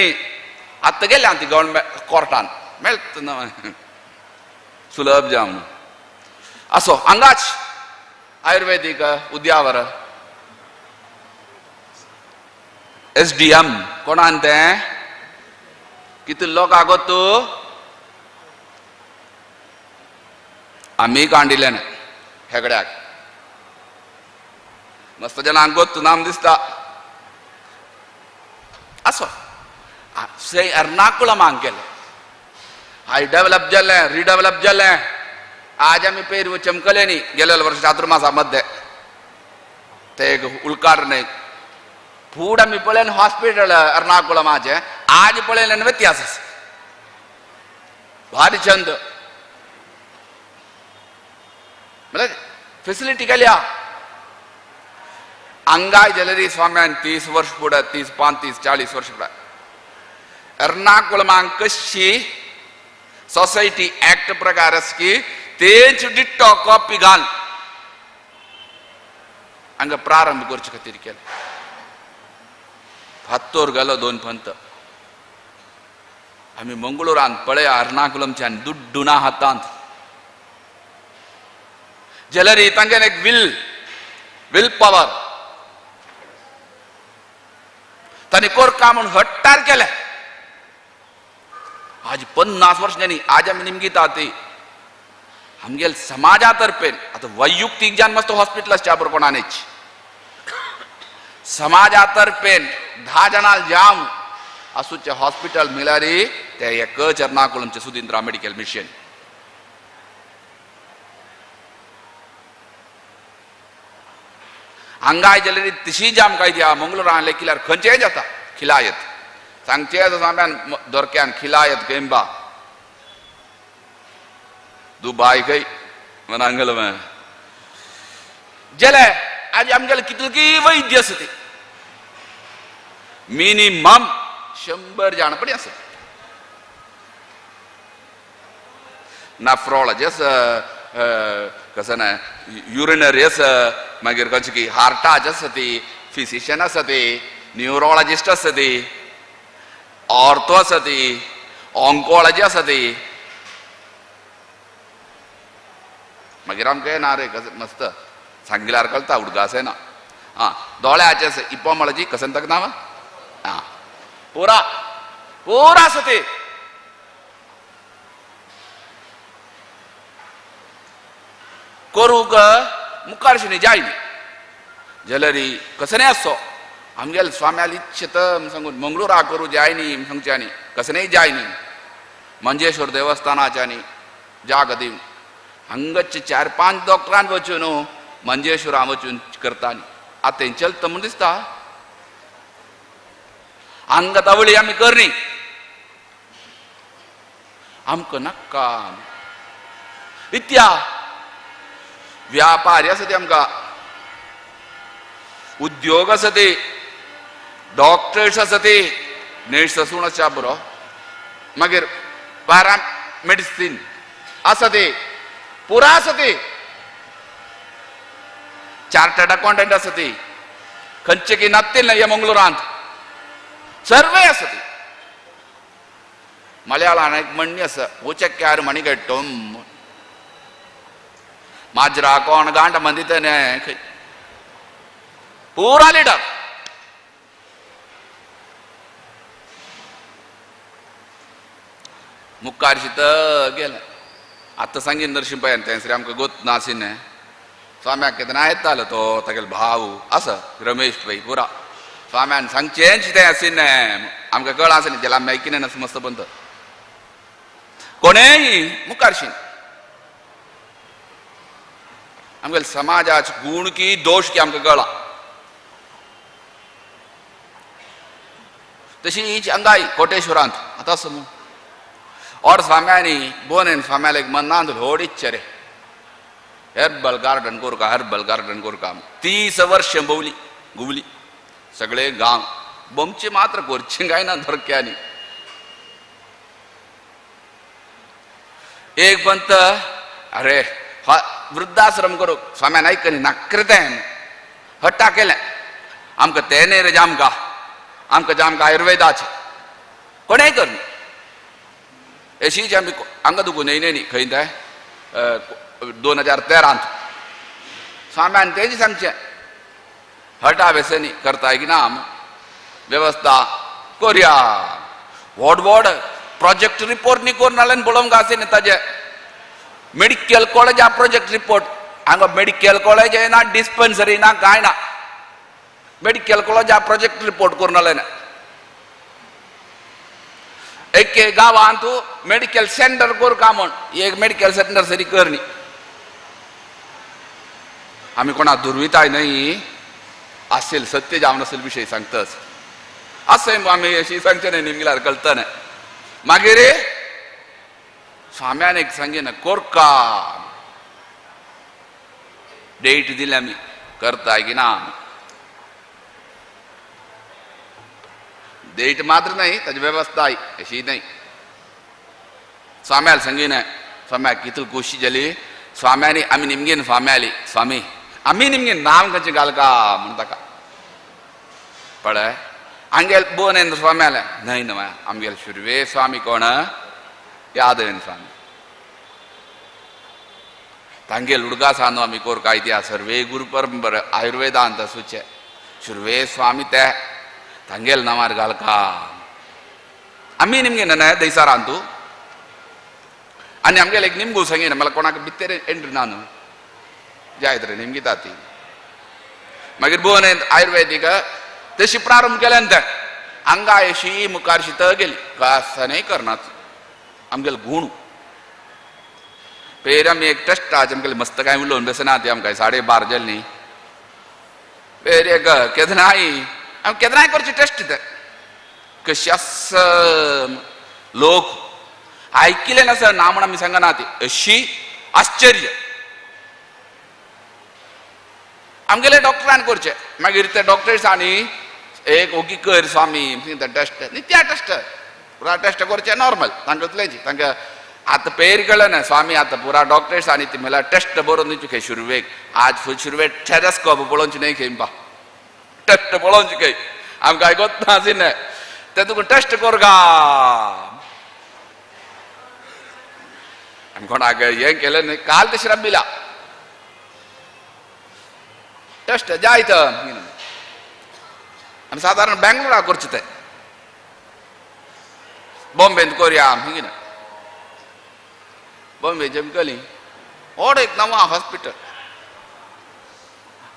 आतां गेले आमी गव्हर्मेंट कोर्टान मेळत ना सुलभ जावन असो हांगाच आयुर्वेदीक उद्यावर SDM कोणान तें कितले लोक आगो तूं आमी कांडिल्ले हेगड्याक मस्त जनांक गोत्तू नाम दिसता. असो एर्नाकुलमाक गेले हाय डेव्हलप जालें रिडेव्हलप जालें. आज आमी पेर चमकले न्ही गेलेल्या वर्ष चातुर्मासा मध्ये ते एक उलकार न्हय फूड आमी पळयन हॉस्पिटल एर्नाकुलमाचें आज पळयलें व्यत्यास आसा भारी चंद म्हळ्यार फेसिलिटी केल्या. हांगाय जाल्यार स्वाम्यान 30 वर्ष फुडें 30, 35, 40 वर्ष फुडें एर्नाकुलमाक कशी सोसायटी एक्ट प्रकार आसा की तेच डिट्टो कॉपी घाल हांगा प्रारंभ करचे खातीर केलें. फात्तोर घालो 2 पंत आमी मंगळुरांत पळया एर्नाकुलमच्यान दुड्डू ना हातांत जाल्यार तांगेलें एक will power तांणी कोरका म्हूण हट्टार केलें. आज 50 वर्ष जाली आज आमी निमगिता ती आमगेल समाजा तर्फेन आतां वैयुक्तीक जान मस्त हॉस्पिटल आसच्या बरोबर कोणानेच समाजा तर्फेन 10 जाणां जाम आसूचे हॉस्पिटल म्हळ्यार ते एकच एर्नाकुलमचें सुदिंद्रा मेडिकल मिशन. हांगाय जाल्यार तशी जाम काय ती मंगळुरान लेखिल्यार खंयचेय जाता खिलायत सांगचें स्वाम्यान दोरक्यान खिलायत केंबा दुबाय खंय म्हणांगल जाल्यार आज आमगेले कितले वैद्य आसा ते मिनिमम 100 जाण पडी आसा. नॅफ्रोलॉजी आसा कसं ना युरिनरी आसा मागीर खंयचे की हार्टाचे आसा ती फिजिशियन आसा ती न्युरोलॉजिस्ट आसा ती ऑर्थो आसा ती ऑन्कोलॉजी आसा ती. मागीर आमकां येना रे कशें मस्त सांगिल्यार कळटा उडगास येना. आं दोळ्याचे आसा इपोमॉलॉजी कशें ताका नांव आं पुरा पुरा आसा ती. करूंक मुखार शी जाय न्ही जाल्यार कसं आसो आमगेले स्वाम्याली इच्छेत सांगून मंगळुरा करूं जाय न्ही सांगचे आनी कसं जाय न्ही मंजेश्वर देवस्थानाच्या न्ही जाग दिवन हांगाचे 4-5 डॉक्टरान वचून मंजेश्वरा वचून करता न्ही आतां चलता म्हूण दिसता. हांगा तवळी आमी करनी आमकां नाका इत्या व्यापारी आसा ते आमकां उद्योग आसा ते डॉक्टर्स आसा ते नर्स आसूं आसा बरो मागीर पारा मेडिसीन आसा ते पुरा आसा ते चार्टर्ड अकाउंटंट आसा ते खंयचे की नात्तील ना ह्या मंगळुरांत सर्वे आसा ते मलयाळान एक म्हणणी आसा उचक्यार मणी कट्टम माजरा कोण गांड मंदित पुरा लिडर मुखार शित गेलें आतां सांगीन नरशिंपायान तेंसरी आमकां गोत नासिने स्वाम्याक केन्ना येतालो तो तागेलो भाव आसा रमेश पै पुरा स्वाम्यान सांगचेंच तें आशिल्लें आमकां कळां आसलें तेला आमी आयकिलें नासलें मस्त बंद कोणेय मुखारशीन आमगेले समाजाचे गूण की दोश की आमकां कळा तशी हीच अंगाय कोटेश्वरांत आतां समू और स्वाम्यांनी बोनेन स्वाम्याले एक मनांत व्हड इच्छा रे हर्बल गार्डन कोरका हर्बल गार्डन कोरका 30 वर्ष भोवली घुवली सगळे गांव बोमचे मात्र कोरचे काय ना धरक्यांनी एक पंत अरे वृद्धाश्रम करू स्वाम्यान ऐकनी नाकृतें हट्टा केलें आमकां तें न्ही रे जामकां आमकां जामकां आयुर्वेदाचें कोणेय कर अशीच आमी हांगा दुखून येयले न्ही खंय तें 2013 स्वाम्यान तेजी सांगचें हटा व्यसनी करताय की ना वेवस्था कोरया व्हड व्हड प्रोजेक्ट रिपोर्ट न्ही करून नाल्यार पळोवंक आसा न्ही ताजे मेडिकल कॉलेज प्रोजेक्ट रिपोर्ट हांगा मेडिकल कॉलेज ना डिस्पेन्सरी ना कांय ना मेडिकल कॉलेज प्रोजेक्ट रिपोर्ट करून आले ना एक गांवांत मेडिकल सेंटर कर का म्हण एक मेडिकल सेंटर सरी कर न्ही आमी कोणा दुर्विताय न्हय असेल सत्य जावन असेल विशय सांगताच असें आमी अशी सांगचें न्हय निमगिल्यार कळटा न्हय मागीर स्वाम्यान एक सांगिना कोरका डेट दिली आमी करताय की ना डेट मात्र न्हय ताजी वेवस्था अशी न्हय स्वाम्याल सांगिना स्वाम्याक कितली खोशी जाली स्वाम्यानी आमी निमगेन स्वाम्याली स्वामी आमी निमगेन नांव खंयचें घालका म्हण ताका पळय आमगेल बोन स्वाम्याले न्हय न्हय आमगेल शुर्वे स्वामी कोण यादवेन स्वामी तांगेल उडगासा न्हू आमी कोरका इतिहास सर्वे गुरु परंपरा आयुर्वेदांत आसूचे शुर्वे स्वामी ते तांगेल नांवार घालका आमी निमगे न्हय दैसारांतू आनी आमगेले एक निमगू सांगिना मला कोणाक भितर एंट्री ना न्हू जायत रे निमगी ताती मागीर बोन आयुर्वेदीक तशी प्रारंभ केल्यान ते हांगा अशी मुखार शीत गेली कासनय करनात आमगेले गूण पेर आमी एक टेस्ट आमगेले मस्त कांय उलोवन बेसना ती आमकां 12:30 जाली न्ही पेर एक केदनाय आमी केदनाय करची टेस्ट ते कशी आस लोक आयकिलें ना सर ना म्हण आमी सांगना ती अशी आश्चर्य आमगेले डॉक्टरान करचे मागीर ते डॉक्टर्स आनी एक ओगी कर स्वामी टेस्ट न्ही त्या टेस्ट पुरा टेस्ट करचे नॉर्मल तांकां इतलेंच तांकां आतां पेर कळ्ळें ना स्वामी आतां पुरा डॉक्टर्स आनी ती म्हणल्यार टेस्ट बरोवन दिवची खंय सुरवेक आज सुरवेक टेलेस्कोप पळोवची न्हय खंय टेस्ट पळोवची खंय आमकां आयकोत ना आशिल्लें ते तुका टेस्ट कर गा आमी कोणाक हें केलें न्हय काल तशें रबिला टेस्ट जायत आमी सादारण बेंगलोराक करचे ते बॉम्बेंत करया हिंगी ना बॉम्बे जमकली व्हड एक नवा हॉस्पिटल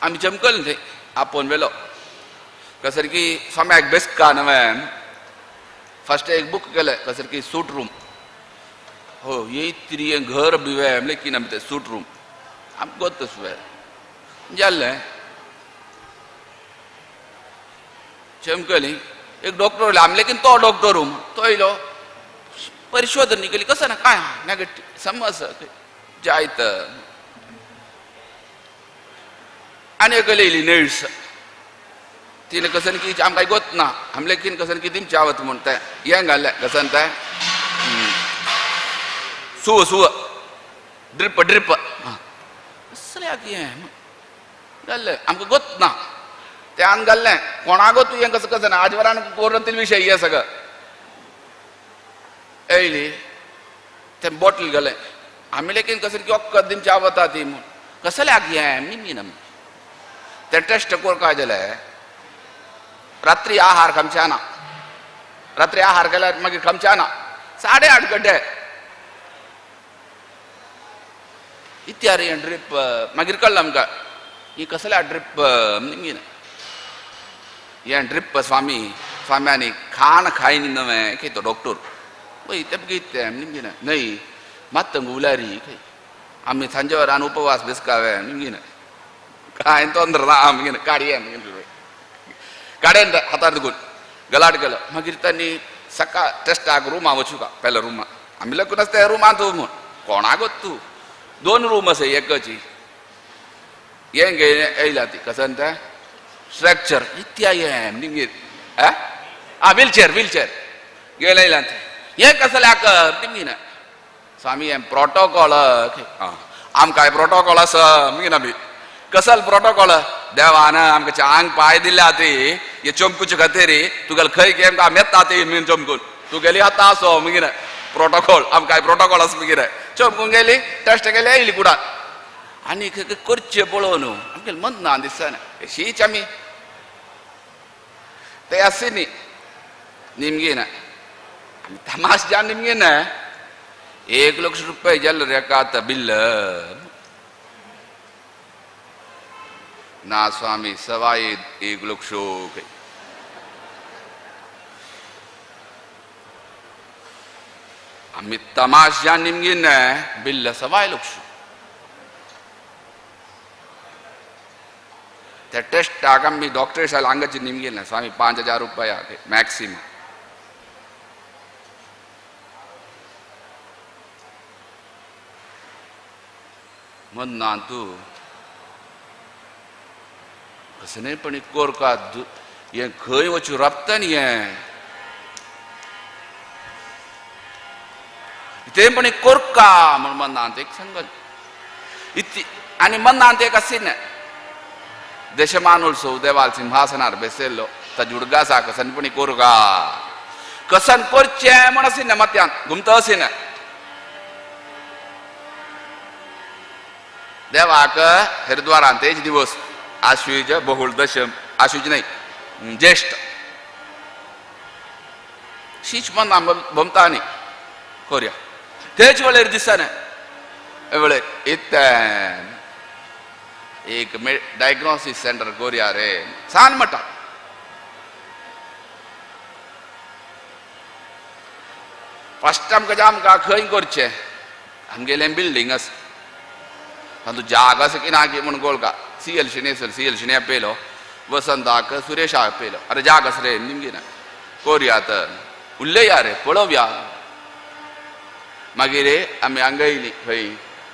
आमी जमकली थंय आपोवन व्हेलो कसर की स्वाम्याक बेसका नवें फर्स्ट एक बूक केलें कसर की सूट रूम हो ये इतरी घर बिवे लेकिन आमी ते सूट रूम आमकां गोत तसवे जाल्लें चमकली एक डॉक्टर आयलो आमी लेकिन तो डॉक्टर रूम तो येयलो परिशोधन केली कसं ना काय नेगेटिव्ह समज जायत आनी एक येयली नर्स तिने कसं की आमकां गोत ना आमले किन कसं की तिमची आवत म्हण तें हें घाल्लें कसं तें सुव सुव ड्रिप ड्रिप कसलें हें घाल्लें आमकां गोत ना तें आन घाल्लें कोणा गो तूं हें कसं कसं ना आजवरान कोरतील विशय हें सगळं येयली तें बॉटल घालें आमी लेगीन कसं की वखद दिमची आवता ती म्हूण कसल्याक हें निमगी ना तें टेस्ट कोर काय जालें रात्री आहार खामचे ना रात्री आहार केल्यार मागीर खामचे ना 8:30 गड्डे इत्यार हें ड्रिप मागीर कळ्ळें आमकां ही कसल्या ड्रिप निमगी ना हें ड्रिप स्वामी स्वाम्यांनी खाण खायनी नवें कितें डॉक्टर वय तें कितें निमगी ना न्हय मात उल्यारी आमी सांजे वरान उपवास बेसकावे निमगी ना काय तोंद्र ना आमगे काडये काडयेन हातार दुखून गलाट गेलो मागीर तांणी सकाळ टेस्टाक रुमा वचूं का पेल्या रुमा आमी लकून आसता रुमांत म्हूण कोणाक तूं 2 रूम आसा एकची हें गे येयला ती कसं तें स्ट्रक्चर इत्या हें निमगीर आ व्हीलचेर व्हीलचेर गेले येयला ती हें कसल्याक निमगी ना स्वामी हें प्रोटोकॉल आमकां प्रोटोकॉल आसा मगे ना बी कसल प्रोटोकॉल देवान आमकां चांग पाय दिल्या ती हे चमकुचे खातीर तुगेले खंय गेम आमी येता ती मीन चमकून तुगेली आतां आसो मगे प्रोटोकॉल आमकां प्रोटोकॉल आसा मगे चमकून गेली टेस्ट केली येयली कुडान आनी करचें पळोवन आमगे मन ना दिसना शीच आमी ते आसी न्ही निमगी ना आमी तमाश जान निमगी ना 1 लाख रुपये जालो रे आतां बिल ना स्वामी 1.25 लाख आमी तमाशा निमगी ना बिल 1.25 लाख त्या टेस्टाक आमी डॉक्टर साल हांगाची निमगी ना स्वामी 5,000 रुपया मॅक्सिमम मन्ना तूं कसले पण कोरका हें खंय वचूं राबता न्ही हें तें पण कोरका म्हण मनांत एक सांगत इति आनी मनांत एक आशिल्लें देशमानुलसो देवाल सिंहासनार बेसयल्लो ताजी उडगासा कसन पण कोरका कसन करचें म्हण आशिल्लें मत्यांत घुमता आशिल्लें देवाक हरिद्वारांत तेच दिवस आश्वीज बहुळ दशम आश्वीज न्हय ज्येष्ठ शीच मना भोमता न्ही कोरया तेच वेळेर दिसना वेळेर इत्तें एक डायग्नोसीस सेंटर कोरया रे सान म्हणटा फर्स्ट आमकां आमकां खंय करचें आमगेलें बिल्डींग आसा तातूंत जाग आसा की ना की म्हूण गोळका C L Shenoy sir C L Shenoy आपयलो वसंताक सुरेशा आपयलो अरे जाग आसा रे निमगी ना कोरया तर उल्लया रे पळोवया मागीर आमी हांगा येयली खंय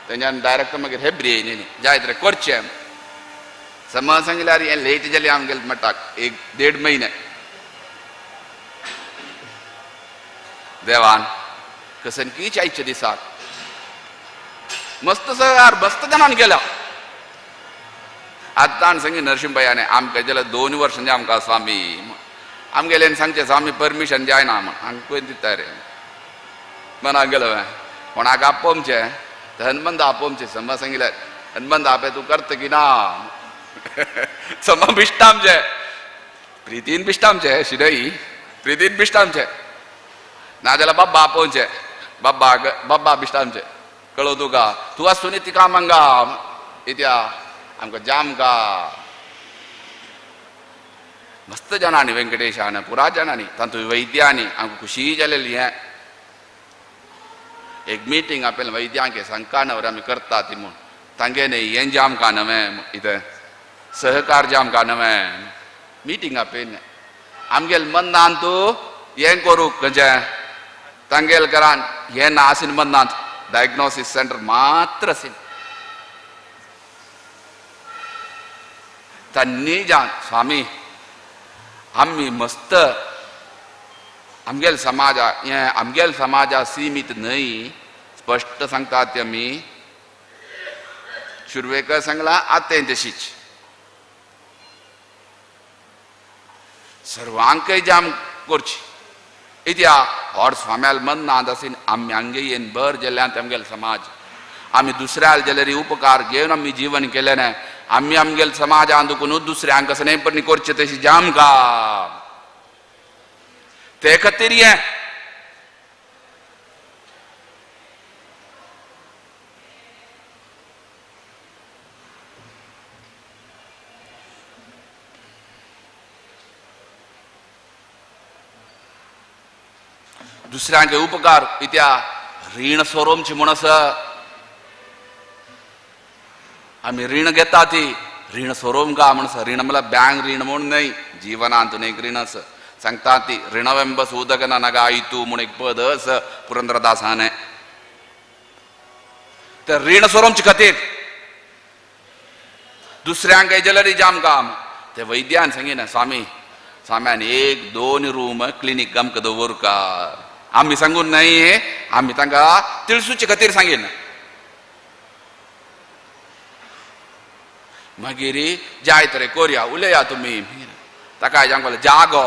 तेंच्यान डायरेक्ट मागीर हेब्री येयली न्ही जायत रे करचें समज सांगल्यार हें लेट जालें आमगेलें मठाक 1-1.5 म्हयने देवान कसन की आयच्या दिसाक मस्त सर मस्त जाणान गेला आतां सांगी नरसिंहयाने आमकां जाल्यार 2 वर्सांचे आमकां स्वामी आमगेल्यान सांगचें स्वामी परमिशन जायना म्हण हांगा खंय दिता रे मनाक गेलो कोणाक आपोवचें तर हनुमंत आपोवचें समज सांगिल्लें हनुमंत आपे तूं करता की ना समा बिश्ट आमचें प्रितीन बिश्ट आमचें शिरई प्रितीन बिश्ट आमचें नाजाल्यार बाब्बा आपोवचें बाब्बाक बाब्बा बिश्ट आमचें कळो तुका तूं आसून तिका मंगा इत्या आमकां जामका मस्त जाणांनी वेंकटेशान पुरा जाणांनी तातूंत वैद्यांनी आमकां खुशी जालेली हें एक मिटींग आपल्याला वैद्यांक सांगका नवर आमी करता ती म्हूण तांगे न्ही हें जे आमकां नवें इतें सहकार जे आमकां नवें मिटींग आपयलें आमगेलें मनान तूं हें करूंक खंयचें तांगेल घरान हें ना आसीन मन्नात डायग्नोसीस सेंटर मात्र आसीन. तांणी जान स्वामी आमी मस्त आमगेल समाजा हें आमगेल समाजा सीमित न्हय, स्पश्ट सांगतात ते आमी सुरवेक सांगला आतां तशीच सर्वांकय जाम करची इत्या और स्वाम्याल मन्नांत आसीन आमी हांगे येन बर जाल्यान आमगेल समाज आमी दुसऱ्याल जाल्यार उपकार घेवन आमी जीवन केलें ना आमी आमगेल समाजान दुखून दुसऱ्यांक कसं पण करचें तशी जाम का ते खातीर हें दुसऱ्यांक उपकार इत्या रीण स्वरूपची म्हूण आसा आमी रीण घेता ती रीण स्वरूप का म्हण आसा. रीण म्हळ्यार बँक रीण म्हूण न्हय, जिवनांतून एक रीण आसा सांगता ती ऋणवेंब सूदक नगा आयतू म्हूण एक पद आसा पुरंदरदासाने. तर रीण स्वरूपचे खातीर दुसऱ्यांक जाल्यार जाम काम ते वैद्यान सांगिना स्वामी स्वाम्यान एक दोन रूम क्लिनीक आमकां दवरका आमी सांगून न्हय आमी तांकां तिळसूचे खातीर सांगिना. मागीर जाय तरे कोरया उलया तुमी ताका सांगपाक जागो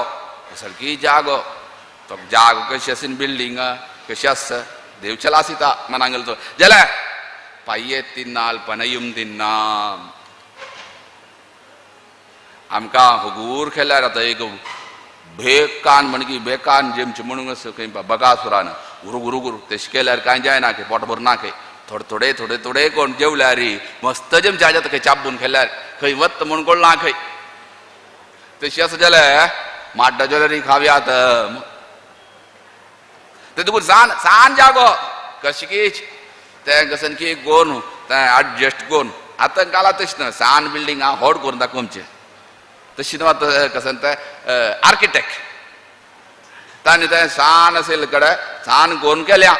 सारकी जागो तो जागो कशी आसीन बिल्डींग कशी आसा देवचला आसिता मनांगल तो जाल्यार पाये तिन्नाल पनयूम तिन्नाम आमकां हुगूर केल्यार आतां एक बेकान म्हण की बेकान जेमचे म्हणून आसा खंय बकासुरान गुरू गुरू गुरू तशें केल्यार कांय जायना खंय पोट भर ना खंय थोडे थोडे थोडे थोडे कोण जेवल्यार मस्त जेमचे जाता खंय चाबून खेल्यार खंय वत म्हूण कोण ना खंय तशी आसा जाल्यार माड्डा जाल्यार खावयात ते तुका सान सान जागो कशें तें कसन की करून तें एडजस्ट करून आतां काला तशें न्हय सान बिल्डींग आहा व्हड करून दाखोवचें तशें न्हू आतां कसन तें आर्किटेक्ट तांणी तें सान आशिल्ले कडेन सान करून केल्या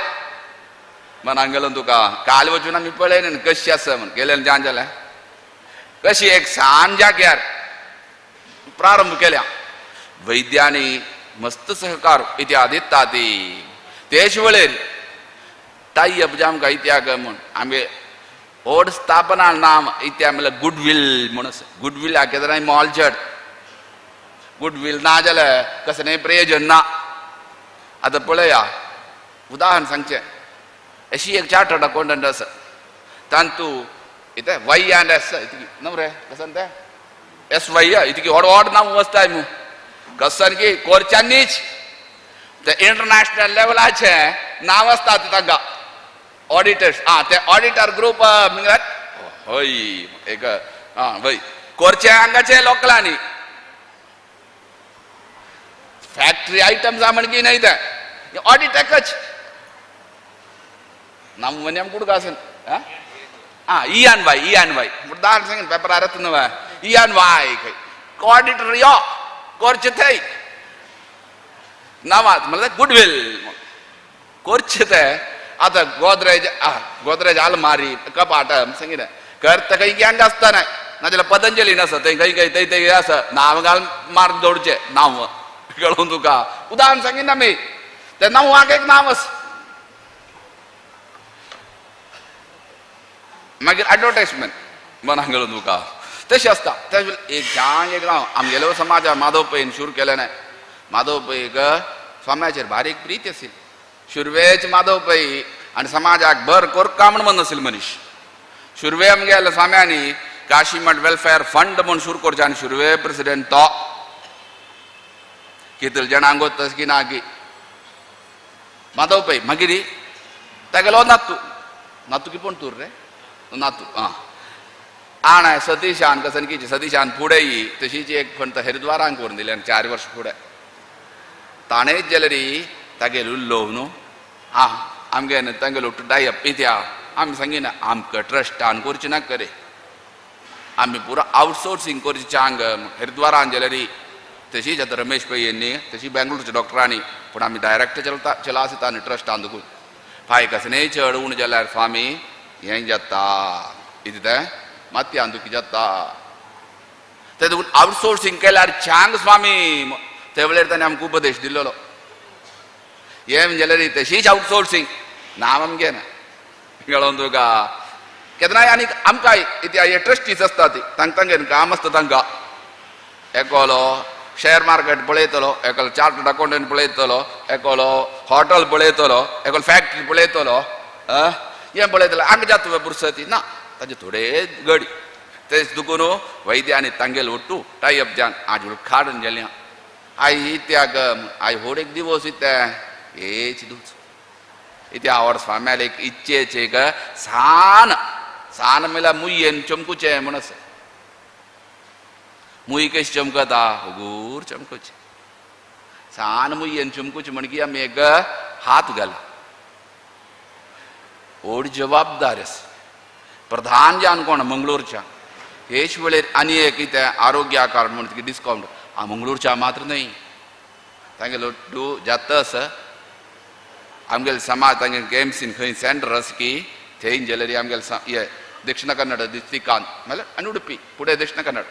मनांक गेलो तुका काल वचून आमी पळयलें कशी आसा म्हण गेले जान जालें कशी एक सान जाग्यार प्रारंभ केल्या वैद्यांनी मस्त सहकार इत्या दिता ती तेच वेळेर टायप जे आमकां इत्याक म्हूण आमी व्हड स्थापना नाम इत्या म्हणल्यार गुडवील म्हूण आसा. गुडवील आकेदराय मोल चड गुडवील ना जाल्यार कसलें न्हय प्रयोजन ना. आतां पळया उदाहरण सांगचें अशी एक चार्टर्ड अकाउंटंट आसा तांतू इतें वाय आनी एस इतकी न्हू रे कसन तें एस वाय इतकी व्हड व्हड नांव वचताय मू कसन की कोरच्यांनीच ते इंटरनॅशनल लेवलाचे नांव आसता तांकां ऑडिटर्स आं ते ऑडिटर ग्रुप हय एक आं वय कोरचे हांगाचे लोकलांनी फॅक्टरी आयटम्स म्हण की न्हय ते ऑडिटकच नाम वन्याम कुठं का असेल आं इयान वाय इयान वाय उदाहरण सांगेन पेपरार येता न्हय इयान वाय खंय ऑडिटर यो कोरचे थंय नांवात म्हणल्यार गुडवील करचें तें. आतां गोदरेज गोदरेज आलमारी कपाट सांगिना करता खंय गँग आसता न्हय नाजाल्यार पतंजली आसा थंय खंय खंय थंय थंय आसा नांव घाल मारून दवरचें नांव कळून तुका उदाहरण सांगिना आमी तें नांवाक एक नांव आसा. मागीर एडवर्टायजमेंट मनाक गेलो तुका तशें आसता. एक छान एक नांव आमगेलो समाजा माधव पैन सुरू केलें न्हय माधव पैक स्वाम्याचेर बारीक प्रीती आशिल्ली. सुरवेच माधव पै आनी समाजाक बर कोरका म्हण मन आशिल्लो मनीस. सुरवे आमगेल्या स्वाम्यांनी काशीमठ वेलफेअर फंड म्हूण सुरू करचें आनी सुरवे प्रेसिडेंट तो कितले जाणांक तशें की ना की माधव पै मागीर तागेलो नातू नातू की पण तूर रे नातू आं आण सतीशान कसन की सतीशान फुडें ही तशीच एक फंड हरिद्वारांक करून दिलें आनी 4 वर्स फुडें ताणेंच जाल्यार तागेलो उल्लो न्हू आं आमगे तांगेलो टायप इत्या आमी सांगिना आमकां ट्रस्टान करचें नाका रे आमी पुरो आवटसोर्सींग करचें चांग हरिद्वारान जाल्यार तशीच आतां रमेश पै यांनी तशी बेंगलोरच्या डॉक्टरांनी पूण आमी डायरेक्ट चलता चला आसता आनी ट्रस्टान दुखून फाय कसलेय चड उण जाल्यार स्वामी हें जाता कितें तें मातयेन दुखी जाता ते देखून आवटसोर्सिंग केल्यार छांग स्वामी ते वेळेर ताणें आमकां उपदेश दिल्लो हें जाल्यार तशीच आवटसोर्सिंग नांव आमगें ना कळोन तुका केन्नाय आनी आमकां हे ट्रस्टीज आसता ती तांकां तांगेर काम आसता तांकां एकलो शेअर मार्केट पळयतलो एकलो चार्टर्ड अकाउंटंट पळयतलो एकलो हॉटल पळयतलो एकलो फॅक्टरी पळयतलो हें पळयतलो हांगा जाता पुरसती ना ताजे थोडे गडी तेच दुखून वैद्य आनी तांगेल ಒಟ್ಟು टाय अप जान आज उद्घाटन जालें I इत्याक I होड एक दिवस इत्या हेच दूच इत्या आवड स्वाम्याल एक इच्छेचे एक सान सान मेल्यार मुयेन चमकुचें म्हण आसा मुय कशी चमकता हुगूर चमकुचें सान मुयेन चमकुचें म्हणकी आमी एक हात घाला व्हड जबाबदार आसा प्रधान जावन कोण मंगळूरच्या हेच वेळेर आनी एक कितें आरोग्य कार्ड म्हण डिस्कावंट आ मंगळूरच्या मात्र न्हय तांगेलो do जाता आसा आमगेले समाज तांगे गेम्सीन खंय सेंटर आसा की थंय जाल्यार आमगेले हे दक्षिण कन्नड डिस्ट्रिक्टान म्हणल्यार आनी उडुपी फुडें दक्षिण कन्नड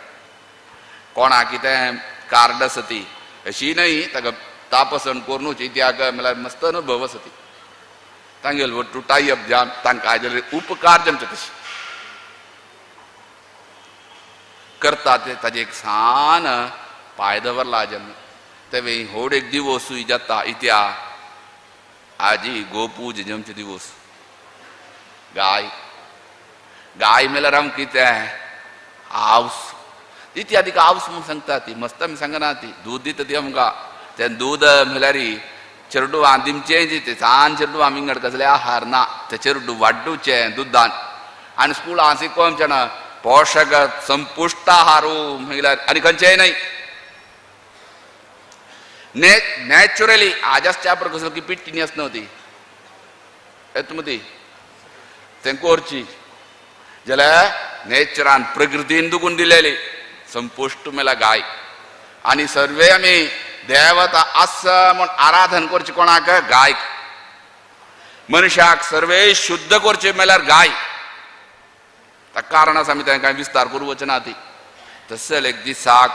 कोणा कितें कार्ड आसा ती अशी न्हय ताका तापसण करुनूच इत्याक म्हणल्यार मस्त अनुभव आसा ती तांगेलो ಒಟ್ಟು टाय अप जावन तांकां जाल्यार उपकार जमचे तशें करता ते ताजे एक सान पांय दवरला जेन्ना तेवे होड एक दिवसूय जाता इत्या आजी गोपूज जमचे दिवस गाय गाय मेल्यार आमकां कितें हावस इत्यादी हावस म्हूण सांगता ती मस्त आमी सांगना ती दूद दिता ती आमकां तें दूद म्हळ्यार चेरडुवां दिमचें ते सान चेरडुवां विंगड कसले आहार ना ते चेरडू वाड्डूचें दुदान आनी स्कुलां शिकोवचें ना पोशक संपुश्ट आहार म्हळ्यार आनी खंयचेय न्हय नॅचरली आजच च्या कसलो की पिट्टी आसना न्हू ती येता मग ती तें कोरची जाल्यार नेचरान प्रकृतीन दुखून दिलेली संपुश्ट मेला गाय आनी सर्वे आमी देवता आसा म्हूण आराधन करचें कोणाक गायक मनशाक सर्वे शुद्ध करचें मेल्यार गाय ताका कारण आसा आमी तांकां विस्तार करूं वचना ती तसले एक दिसाक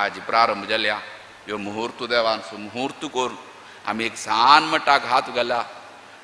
आज प्रारंभ जाल्या ह्यो मुहूर्त देवान सुमुहूर्त करून आमी एक सान मठाक हात घाला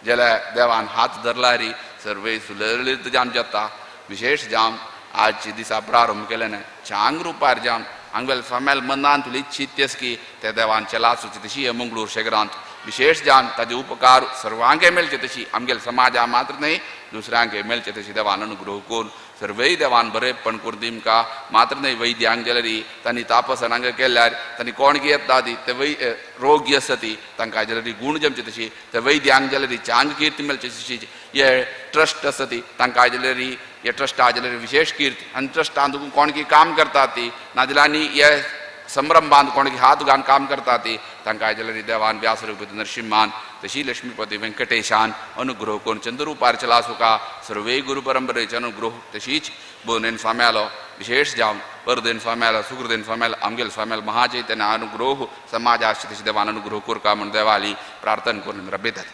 जाल्यार देवान हात धरला री सर्वे सुललित जाम जाता विशेष जाम आजचे दिसा प्रारंभ केले न्हय चांग रुपार जाम हांगवेल स्वाम्याल मनान तुली इच्छित्यस की ते देवान चलासूची तशी हे मंगळूर शेगरांत विशेष जावन ताजे उपकार सर्वांके मेळचे तशी आमगेले समाजा मात्र न्हय दुसऱ्यांके मेळचे तशी देवान अनुग्रह करून सर्वय देवान बरेपण करून दिमका मात्र न्हय वैद्यांक जाल्यार तांणी तापसणांक केल्यार तांणी कोण येता ती ते वै रोगी आसा ती तांकां जाल्यार गूण जमचे तशी ते वैद्यांक जाल्यार चांग कीर्ती मेळचे तशी हे ट्रस्ट आसा ती तांकां जाल्यार हे ट्रस्टा जाल्यार विशेष कीर्ती आनी ट्रस्टान कोण की काम करता ती नाजाल्यार आनी हे संभ्रंभान कोण की हात घालून काम करता ती तांकां जाल्यार देवान व्यास रघुपती नरसिंहान तशी लक्ष्मीपती वेंकटेशान अनुग्रह करून चंद्रुपार चला सुका सर्वे गुरु परंपरेचे अनुग्रह तशीच बोनेन स्वाम्यालो विशेष जावन परदेन स्वाम्यालो सुकृदेन स्वाम्यालो आमगेल स्वाम्यालो महाचैतन्य अनुग्रह समाजाशी तशी देवान अनुग्रह करका म्हूण देवाली प्रार्थना करून रबेतात.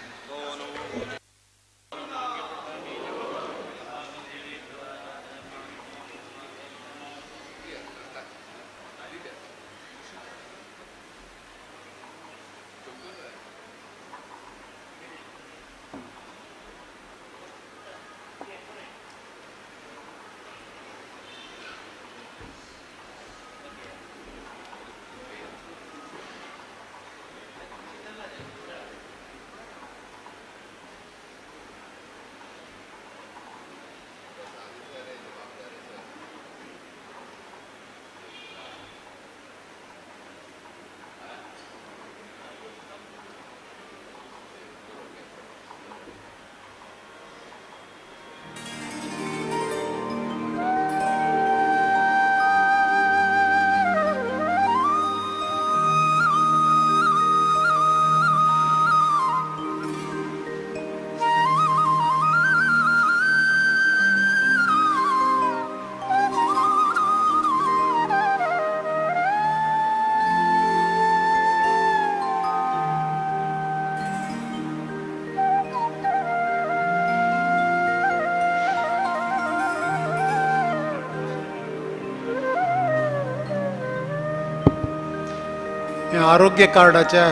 हे आरोग्य कार्डाचे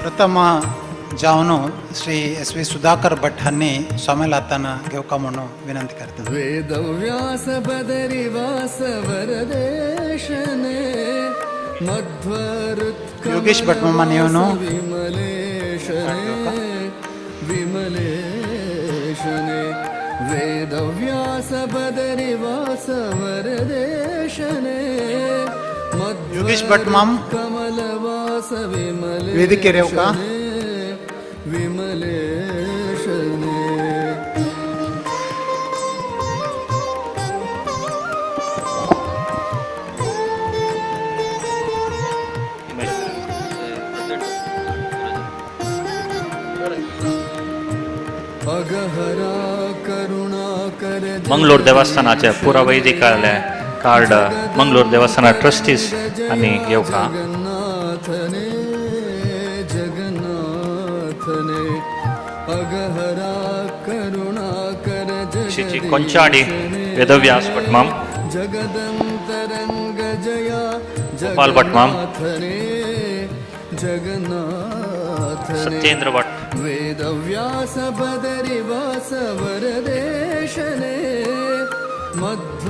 प्रथम जावन श्री एस वी सुधाकर भट हांणी सामेल आताना घेवका म्हणून विनंती करता. वेदव्यास बदरिवास वरदेशने मध्वरुत योगेश भट मामा येवन विमलेशने विमलेशने वेदव्यास बदरिवास वरदेशने योगेश भट माम कमलवास विमलेशने वेदिकेर येवका. विमलेशने. अगहरा करुणा कर मंगलोर देवस्थानाचे पुरा वैदिकाले कार्ड मंगलोर देवस्थाना ट्रस्टीज आनी येवका. जगन्नाथने जगन्नाथने अगहरा करुणा कर श्री कोंचाडी वेदव्यास भटमाम, जगदंतरंग जया गोपाल भटमाम, जगन्नाथने जगन्नाथने सत्येंद्र भट, वेदव्यास बदरिवास वरदेशने मध्व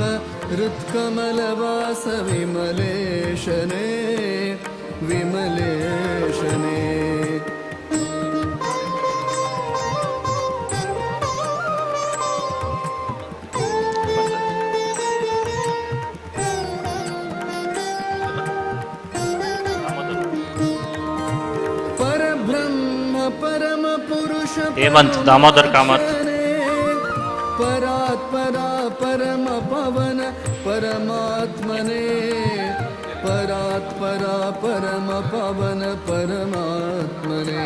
हृत्कमलवास विमलेशने विमलेशने. परब्रह्म परम पुरुष हेमंत दामोदर कामत, परात्परा परम पवन परमात्मने परात्परा परम पवन परमात्मने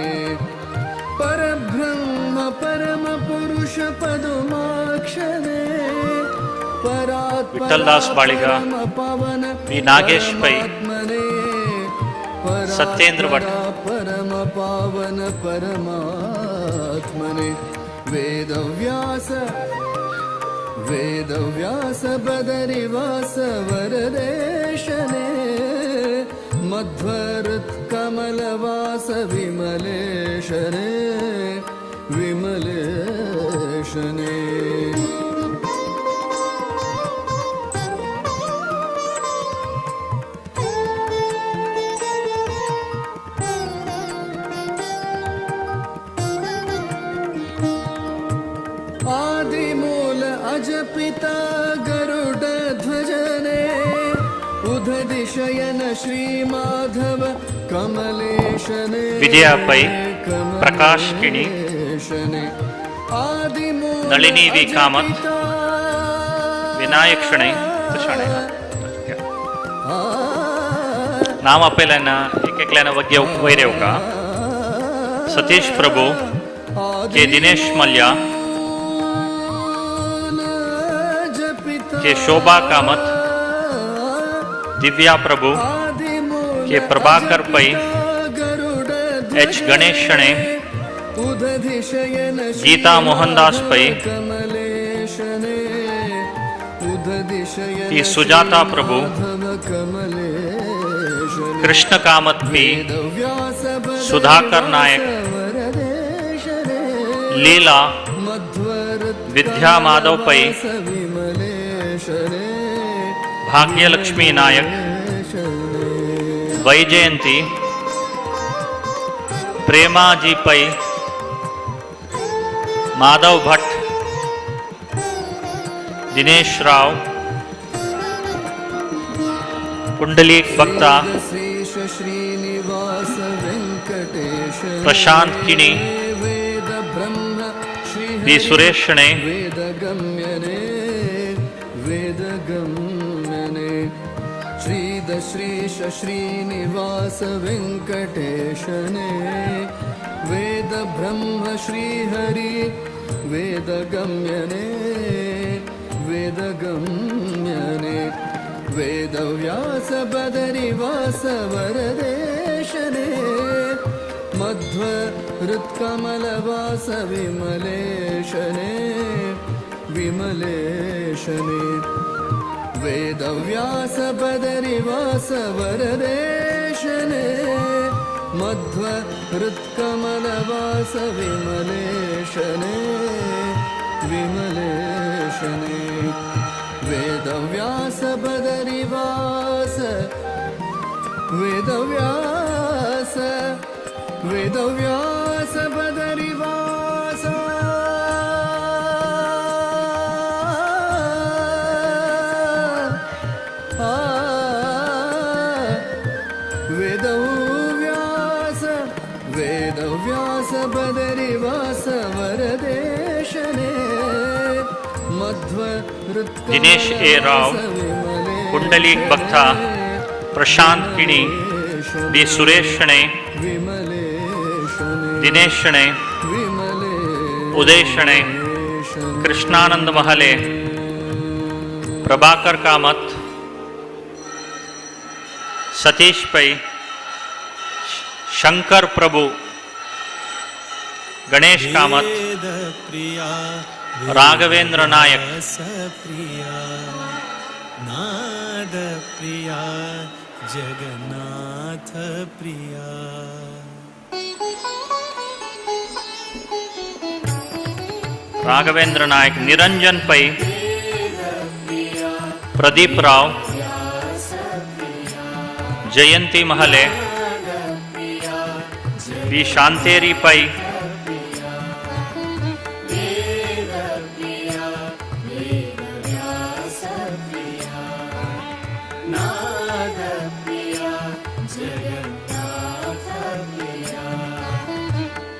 परब्रह्म परम पुरुष पदुमाक्षने परात्परा विठ्ठलदास बाळिगा, परम पवन वी नागेश पै, परमात्मने सत्येंद्र भट, परम पावन परमात्मने वेदव्यास वेदव्यास बदरिवास वरदेशने मध्वहृत्कमलवास विमलेशने विमलेशने. आदिमूल अजपिता गरुड ध्वजने उदधिशयन श्री माधव कमलेशने विजया पै, प्रकाश किणी, आदिमूल नलिनी वी कामत, विनायक शणै शणै. नाम आपयल्यान एक एकल्यान वग्य वयर येवका. Satish Prabhu, K Dinesh Mallya, K Shobha Kamat, Divya Prabhu, K Prabhakar Pai, H Ganesh Shenai, Geeta Mohandas Pai, P Sujata Prabhu, Krishna Kamat P, Sudhakar Naik, Leela, Vidya Madhav Pai, Bhagyalakshmi Naik, Vaijayanti, Premaji Pai, Madhav Bhatt, Dinesh Rao, Pundalik Bhakta, Prashant किणी, बी सुरेश शणै, श्रीश श्रीनिवास वेंकटेशने वेद ब्रह्म श्रीहरि वेदगम्यने वेदगम्यने वेदव्यास बदरिवास वरदेशने मध्व हृत्कमलवास विमलेशने विमलेशने। वेदव्यास बदरिवास वरदेशने मध्व हृत्कमलवास विमलेशने विमलेशने वेदव्यास बदरिवास वेदव्यास वेदव्यास बदरिवास वेदव्यास वेदव्यास बदरिवास वरदेशने मध्व Dinesh A Rao, Pundalik Bhakta, Prashant Kini, B Suresh Shenoy, Dinesh Shenoy, Uday Shenoy, Krishnanand Mahale, Prabhakar Kamath, Satish Pai, Shankar Prabhu, Ganesh Kamath, Raghavendra Nayak, Nada Priya Jagannath Priya. Raghavendra Nayak, Niranjan Pai, Pradeep Rao, Jayanti Mahale, B Shanteri Pai,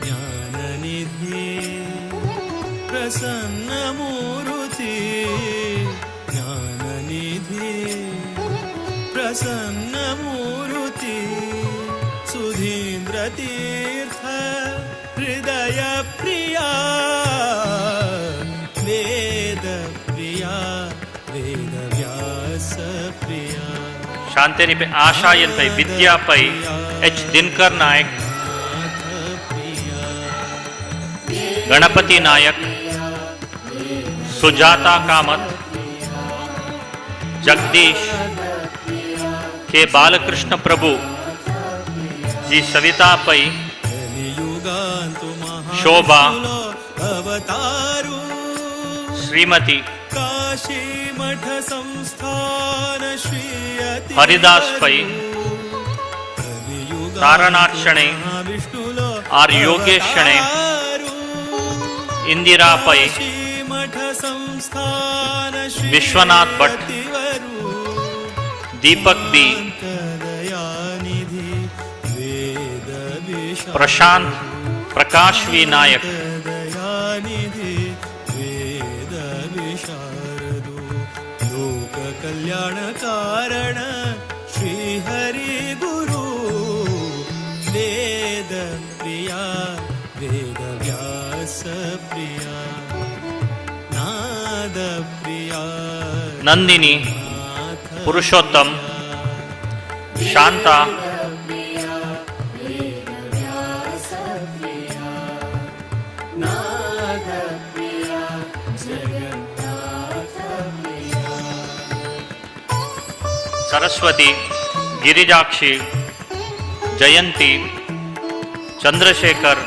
Jnananidhi Prasanna Murthy Jnananidhi Prasanna Murthy Sudhindra Tirtha हृदय प्रिया वेद Priya Ved Vyas Priya. Shanteri Pai, Asha N Pai, Vidya Pai, H Dinakar Nayak, Ganapati Nayak, Sujata Kamath, Jagadish, K Balakrishna Prabhu, G Savita Pai, Shobha, Shrimati, Haridas Pai, Taranath Shenoy, R Yogesh Shenoy, Indira Pai, Vishwanath Bhat, Deepak B, Prashant Prakash V Nayak, Kalyana कारण श्री हरि गुरु वेद प्रिया वेद व्यास प्रिया नाद Priya. Nandini, Purushottam, Shanta, Saraswati, Girijakshi, Jayanti, Chandrashekar,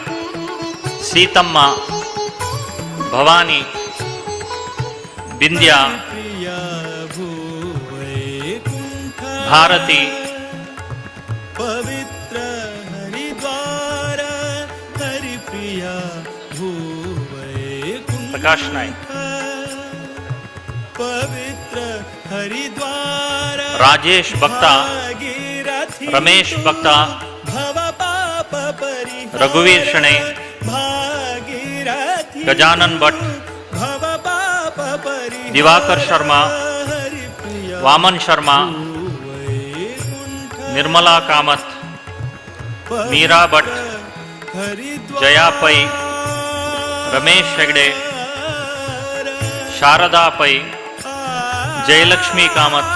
Seethamma, Bhavani, Bindya, Bharati, पवित्र हरिद्वार हरिप्रिया भूवैकुंठ प्रकाश नायक, पवित्र हरिद्वार राजेश भक्ता, रमेश भक्ता, रघुवीर शणै, गजानन भट्ट, दिवाकर शर्मा, वामन शर्मा, निर्मला कामत, मीरा भट्ट, जया पै, रमेश हेगडे, शारदा पै, जयलक्ष्मी कामत,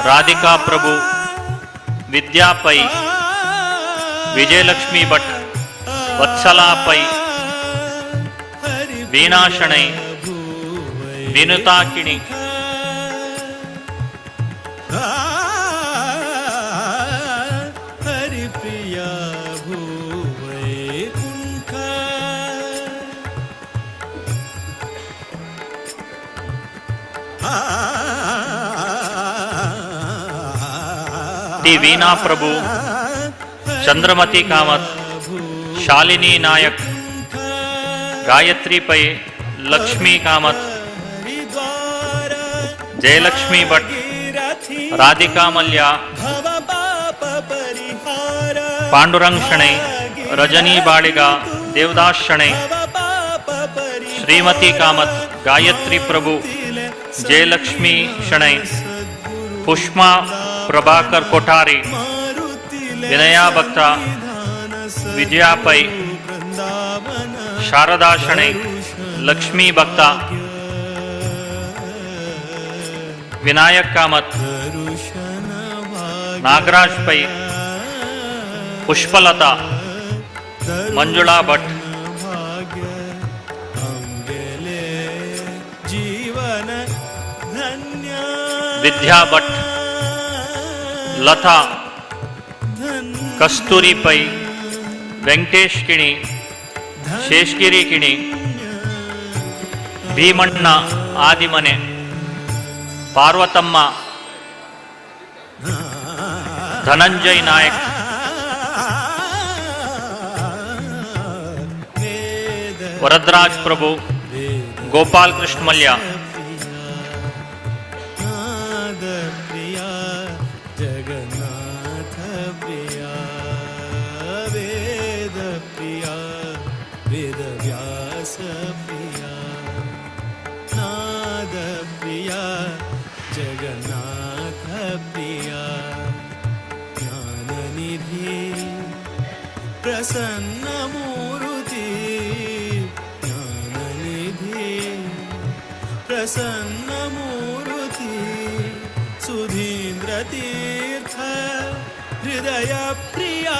राधिका प्रभु, विद्या पै, विजयलक्ष्मी भट्ट, वत्सला Pai, Veena Shenoy, Vinutha Kini, Haripriya Bhuvaikuntha. T Veena Prabhu, Chandramathi Kamath, Shalini Nayak, Gayatri Pai, Lakshmi Kamath, Jayalakshmi Bhat, Radhika Mallya, Pandurang Shenoy, Rajani Baliga, Devadas Shenoy, Shrimati Kamath, Gayatri Prabhu, Jayalakshmi Shenoy, Pushpa Prabhakar Kothari, Vinaya Bhakta, Vijaya Pai, Sharada Shenoy, Lakshmi Bhakta, Vinayak Kamath, Nagaraj Pai, Pushpalatha, Manjula Bhat, Vidya Bhat, Latha, Kasturi Pai, Venkatesh Kini, Sheshagiri Kini, Bhimanna Adimane, Parvathamma, Dhananjay Nayak, Varadaraj Prabhu, Gopal Krishna Mallya, Prasanna Murthy Jnananidhi Prasanna Murthy Sudhindra Tirtha Hridaya Priya.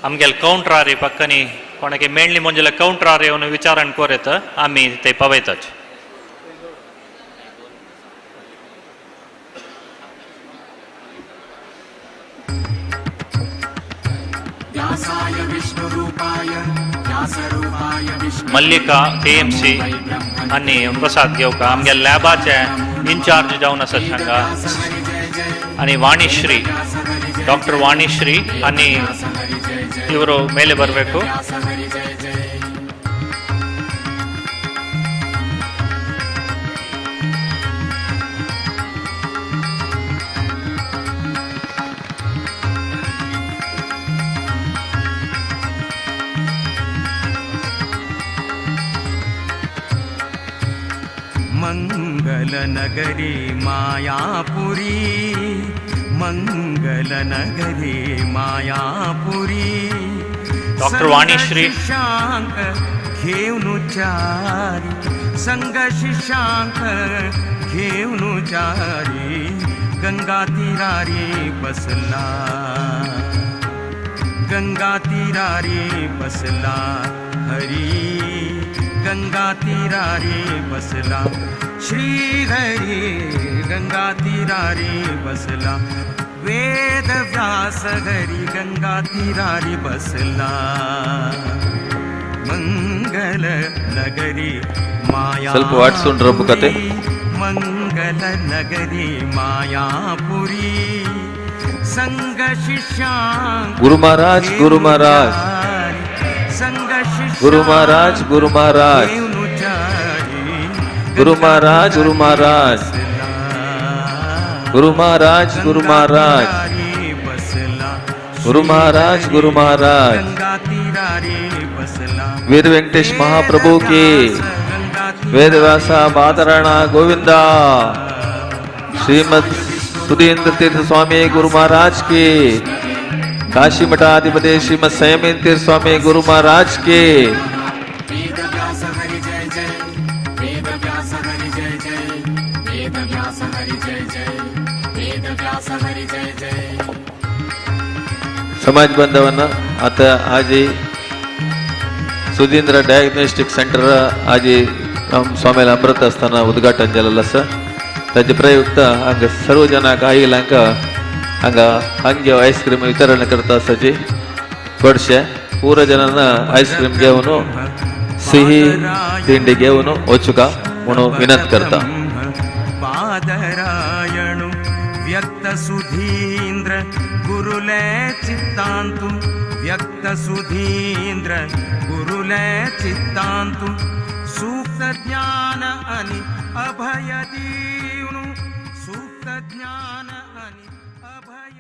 आमगेले कावंटरार पक्कनी कोणाके मेळ्ळी म्हणजे कावंटरार येवन विचारण कोरेत आमी ते पावयतात. मल्लिका KMC आनी प्रसाद घेवका आमगे लॅबाचे in-charge जावन आसात हांगा आनी वाणीश्री, डॉक्टर वाणीश्री आनी ಇವರು ಮೇಲೆ ಬರಬೇಕು. ಮಂಗಲ ನಗರಿ ಮಾಯಾಪುರಿ, ಮಂಗಲ ನಗರಿ ಮಾಯಾಪುರಿ. डॉक्टर वाणीश्री शिष्यांक घेऊन चारी, संग शिष्यांक घेऊन चारी, गंगा तीरारी बसला, गंगा तीरारी बसला हरी, गंगा तीरारी बसला श्री हरी, गंगा तीरारी बसला वेद व्यास हरी, गंगा तीरारी बसला. मंगल नगरी माया ಸ್ವಲ್ಪ ವಾಟ್ಸುಂಡ್ರಬ್ಬು ಕತೆ. ಮಂಗಲ मंगल नगरी मायापुरी संग शिष्यांक गुरु महाराज गुरु महाराज संग शिष्यांक गुरु महाराज गुरु महाराज गुरु महाराज गुरु महाराज गुरु महाराज गुरु महाराज गुरु महाराज गुरु महाराज वीर वेंकटेश महाप्रभु की वेदव्यासा बादराणा गोविंदा श्रीमद सुधींद्र तीर्थ स्वामी गुरु महाराज की काशी मठाधिपति श्रीमद संयमेंद्र तीर्थ स्वामी गुरु महाराज के। वेदव्यास हरि जय जय वेदव्यास हरि जय जय वेदव्यास हरि जय जय वेदव्यास हरि जय जय। समाज बांधवांना आता आज सुधींद्र डायग्नोस्टिक सेंटर आज स्वामीला अमृत असताना उद्घाटन जालेलं आसा. ताजे प्रयुक्त हांगा सर्व जणांक आयिल्ल्यांक हांगा हांगे आयस्क्रीम वितरण करता आसाची गोडशे पूरा जणांना आयस्क्रीम घेवन सिही तिंडी घेवन वचुका म्हणून विनंत करता. बादरायणु व्यक्त सुधींद्र गुरुले चित्तांतु व्यक्त सुधींद्र गुरुले चित्तांतु सूक्त ज्ञान आणि अभय दीनु सूक्त ज्ञान आणि अभय।